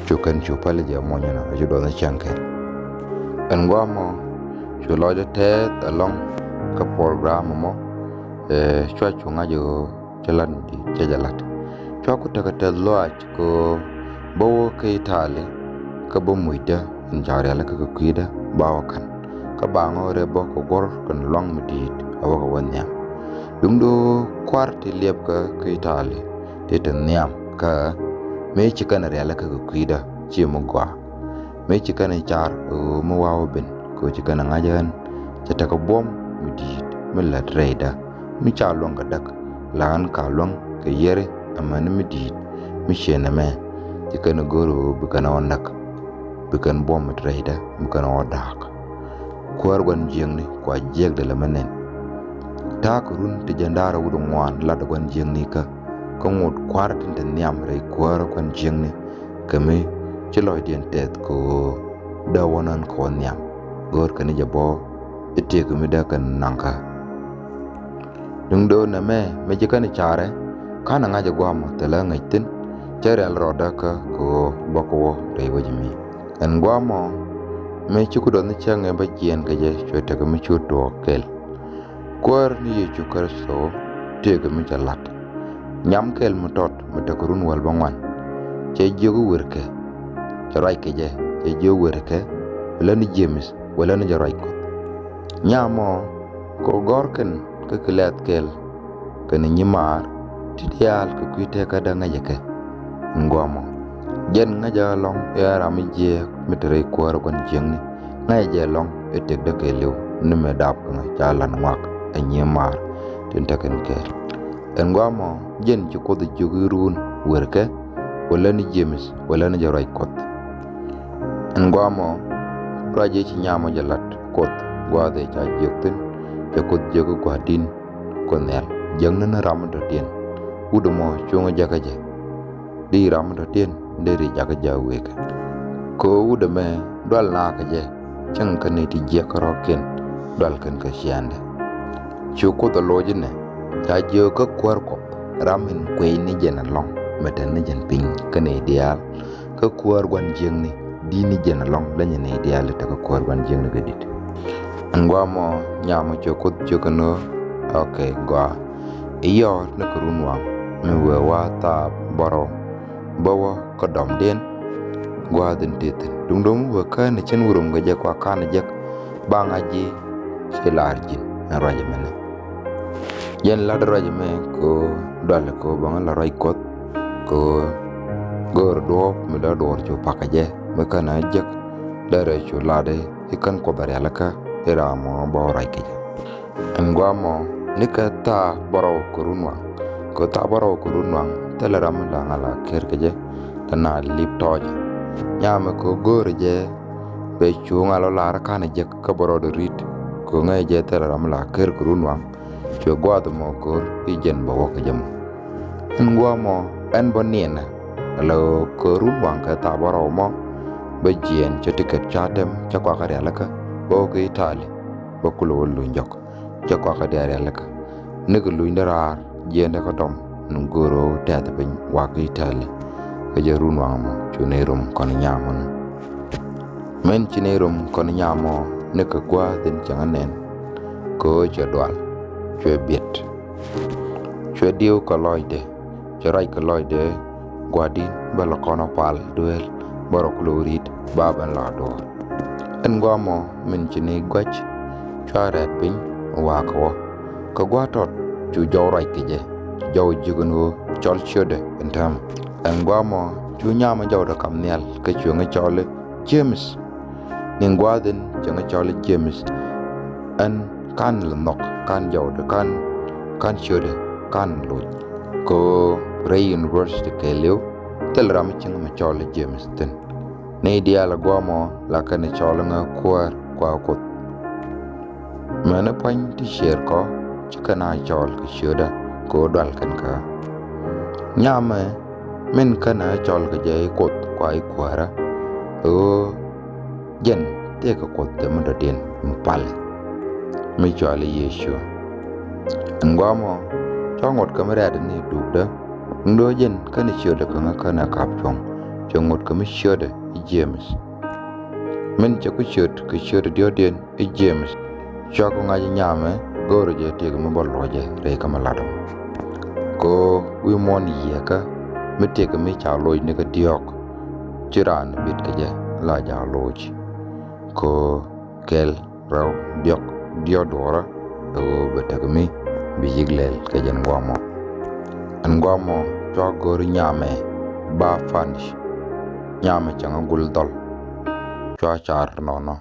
Cu kɛn cu päl jɛ mɔnyɛ nɔ cu duɔth ni cäŋ kɛn. Ɛn guamɔ cu lɔcdɛ tɛth ɛlɔŋ kä program mɔ. Ɛ cua cu ŋa̱c ɣöö cä lat mi di̱i̱t cä jɛ lat. Cua ku tekɛ tɛth lɔaac kɛ ɣöö bä wä kä Itali kä bä mucdä in ca rialikä kɛ kui̱dä ba wä ka̱n. Kä ba ŋɔ̱ɔ̱rɛ bä kɛ guɔ̱r kɛn luaŋ mi di̱i̱t a wä kɛ wä nhiam. Duŋdu kua̱r ti liɛpkä kä Itali ti te nhiam kä mëë ci kɛn rialikä kɛ kui̱dä ci mi gɔaa. Mëë ci kɛn car ɣöö mi wa̱a̱ wä ben kɛ ɣöö ci kɛn ŋa̱c ɣän cɛ tekɛ buɔ̱m mi di̱i̱t mi lät rɛydä mi ca luäŋ kɛ däk la ɣän ka luäŋ kɛ yieri amäni mi di̱i̱t mi ciɛ nɛmɛ. Ci kɛn go̱r ɣöö bi kɛn ɣɔn näk bi kɛn buɔ̱m mi ti rɛydä bi kɛn ɣɔn da̱a̱k. Kuäär gua̱n jiäkni kua jiäkdɛ lɛ mi nɛn. Ta̱a̱ kɛ run ti jɛn da̱a̱r wut ŋuan lat gua̱n jiäkni kä kä ŋot kua̱r tin te nhiam rɛy kuäär gua̱n jiäkni. Kɛ mi ci lɔcdiɛn tɛth kɛ ɣöö dee wä nän kɛ wä nhiam. Go̱o̱r kɛn jɛ bɔ i̱ tëëk mi dee kɛn naŋkä. Duŋ do̱o̱n nɛmɛ mi ci kɛn carɛ ka̱n ɛ ŋa̱c ɛ gua̱a̱mɔ thilɛ ŋäc thi̱n. Cä rial rɔɔdä kä kɛ ɣöö bä kɛ wä rɛy wec mi. Ɛn gua̱a̱mɔ mi ci ku dɔth ni cäŋ ɛ bä jiɛɛn kɛ jɛ cuɛ tekɛ mi cu tuɔɔk kɛl. Kuäär ni Yecu Kritho tëëkɛ mi cɛ la̱t. Nyam kɛl mi tɔt mi tekɛ run wäl bäŋuan. Cɛ jiök i̱ werkɛ cɛ ruac kɛ jɛ cɛ jiök werkɛ wälä ni James wälä ni jɛ ruac Kuɔth. Nyamɔ kɛ gɔ̱r kɛn kä kɛ lɛth kɛl kɛn nyimaar ti diaal kɛ kui̱ tëkädä ŋäcɛ kɛ. Ɛn guamɔ jɛn ŋäcä ɛlɔ̱ŋ ɛ ram mi jiɛɛk mi te rɛy kuäärä gua̱n jiäkni. Ŋäcɛ jɛ ɛlɔ̱ŋ ɛ tëkdä kɛɛliw ni mɛ dap kɛ ŋa̱c ca la̱t ŋuak ɛ nyimaar tin tekɛn kɛɛl. Ɛn guamɔ jɛn ci Kuoth jiök i̱ run wër kɛ, wala ni James, wala ni jɛ ruac Kuɔth. Ɛn guamɔ, ruac ëë ci nyamɔ jɛ lat Kuoth, gua̱a̱th ëë ca jiök thi̱n, cɛ Kuoth jiök i̱ gua̱a̱r di̱n Kuoth Nhial, jiäkni ni ram mi dɔ̱diɛn. Wut ɛmɔ cuŋä jakä jɛ, di ram mi dɔ̱diɛn deri jakä jɛ wekɛ. Kɛ ɣöö wut ɛmɛ dual naakä jɛ, cäŋ kä nɛy ti jiäk kärɔ̱kiɛn dual kɛn kä ciaaŋdɛ. Cu Kuoth ɛ loc inɛ, ca jiök kä kuäär Kuɔth, ram in kuey ni jɛn ɛlɔ̱ŋ, mi te ni jɛn piny kä nɛy diaal, kä kuäär gua̱n jiäkni, di̱t ni jɛn ɛlɔ̱ŋ, leny nɛy diaal tekɛ kuäär gua̱n jiäkni kä di̱t. Ɛn guamɔ nyamɔ cu Kuoth jiök ɛn ɣöö, okay, gɔaa, i̱ yɔɔr ni kɛ run waŋ, mi wëë wä thaap bärɔw, bä wä kä dɔmdiɛn, gua̱a̱th in te thi̱n. Duŋdɛ mi wëë kään ɛ cin wurumkɛ jɛ kua ka̱n ɛ jek, ba ŋa̱c ji̱ ci la̱r ji̱n ɛn ruac ɛmɛnɛ. Jɛn la̱t ruac ɛmɛ kɛ ɣöö dual kɛ ɣöö bä ŋä la ruac Kuɔth, kɛ ɣöö go̱o̱r duɔ̱ɔ̱p mi dee duɔ̱ɔ̱r cu pakä jɛ, mi kän ɛ jek, derɛ cu lat i̱ kän Kuoth ɛ rialikä i̱ ram mɔ bä wä ruac kɛ jɛ. Ɛn guamɔ, nikɛ thaap bärɔw kɛ run waŋ, kɛ thaap bärɔw kɛ run waŋ, thilɛ ram mi la ŋa̱ la ker kɛ jɛ, la na lip tɔɔcɛ. Nyamɛ kɛ go̱o̱rɛ jɛ, bɛ cu ŋa̱ lɔ la̱r ka̱n ɛ jek kä bärɔw dee ri̱t, kɛ ŋäc jɛ thilɛ ram mi la ker kɛ run waŋ, cuɛ gua̱a̱th ɛmɔ go̱o̱r i̱ jɛn bä wä kɛ jɛ mɔ. Ɛn guamɔ, ɛn bä niɛnɛ, ala ɣöö kɛ run waŋ kɛ thaap bärɔw mɔ, bä jiɛɛn cɛ ticket ca tɛm, cɛ kuakä rialikä, bä wä kä Italy, bä kulɛ wä luny jɔk, cɛ kuakä diaal rialikä. Nikɛ luny dee raar, jiɛɛn dee kä dɔm, ni go̱o̱r ɣöö tɛth piny wakä Italy. Kɛ jɛ run waŋ mɔ, cu nɛy rom kɔn nyamɔ ni. Min ci nɛy rom kɔn nyamɔ, nikɛ gua̱a̱th in cäŋ ɛ nɛn, kɛ ɣöö cɛ dual, cuɛ biɛt. Cuɛ diw kɛ lɔcdɛ, cɛ ruac kɛ lɔcdɛ, gua̱di̱n bä la kɔn ɔ pal duel, bärɔw kulɛ wä ri̱t, ba ben la duɔ̱ɔ̱r. Ɛn guamɔ min ci ni gua̱c, cua rɛɛt piny wakä wä. Kɛ gua̱a̱th tɔt cu jɔw ruac kɛ jɛ, cu jɔw jiök ɛn ɣöö cɔl ciötdɛ ɛn täämɛ. Ɛn guamɔ cu nyamɔ jɔwdɛ kam nhial, kä cuɛ ŋä cɔl i̱ James. Ni gua̱a̱th in cäŋ cɔl i̱ James, ɛn ka̱n lɛ nhɔk, ka̱n jɔwdɛ, ka̱n, ka̱n ciötdɛ, ka̱n loc. Kɛ ɣöö rɛy university kɛɛliw, thilɛ ram mi cäŋ mi cɔl i̱ James thi̱n. Nɛy diaal ɛ guamɔ la kɛn cɔl i̱ ŋä kuäär kua Kuoth. Mɛn i̱ pua̱ny ti ciɛɛr kɔ, ci kɛn a cɔl kɛ ciötdä, kɛ ɣöö dual kɛn kä. Nyamɛ, min känɛ cɔl kɛ jɛ i̱ Kuoth kua i̱ kuäärä, ɣöö jɛn tëëkɛ Kuoth te mi dɔ̱diɛn mi palɛ, mi cɔal i̱ Yecu. Ɛn guamɔ, cua ŋot kɛ mi rɛɛt ni dupdä, duŋdɛ ɣöö jɛn känɛ ciötdɛ kɛ ŋä känɛ kap cuɔ̱ŋ, cɛ ŋot kɛ mi ciötdɛ i̱ James. Min cɛ ku ciöt kɛ ciötdɛ diɔ̱ɔ̱kdiɛn i̱ James. Cua ku ŋa̱c i̱ nyamɛ, go̱o̱rɛ jɛ tëëkɛ mi bä luɔcɛ rɛy kä mi lat ɔ. Kɛ ɣöö wi̱i̱ muɔ̱ɔ̱n yiëëkä, mi tëëkɛ mi ca loc ni kä diɔ̱ɔ̱k, ci raan bit kɛ jɛ la jaak loc. Kɛ ɣöö kɛl rɛw diɔ̱k, diɔ̱k duɔ̱ɔ̱rä, ɛ ɣöö bɛ tekɛ mi bi yi̱k lɛl kɛ jɛn guamɔ. Ɛn guamɔ, cua go̱o̱r i̱ nyamɛ ba furnish. Nyamɛ cäŋ a gul dhɔl. Cua car nɔnɔ.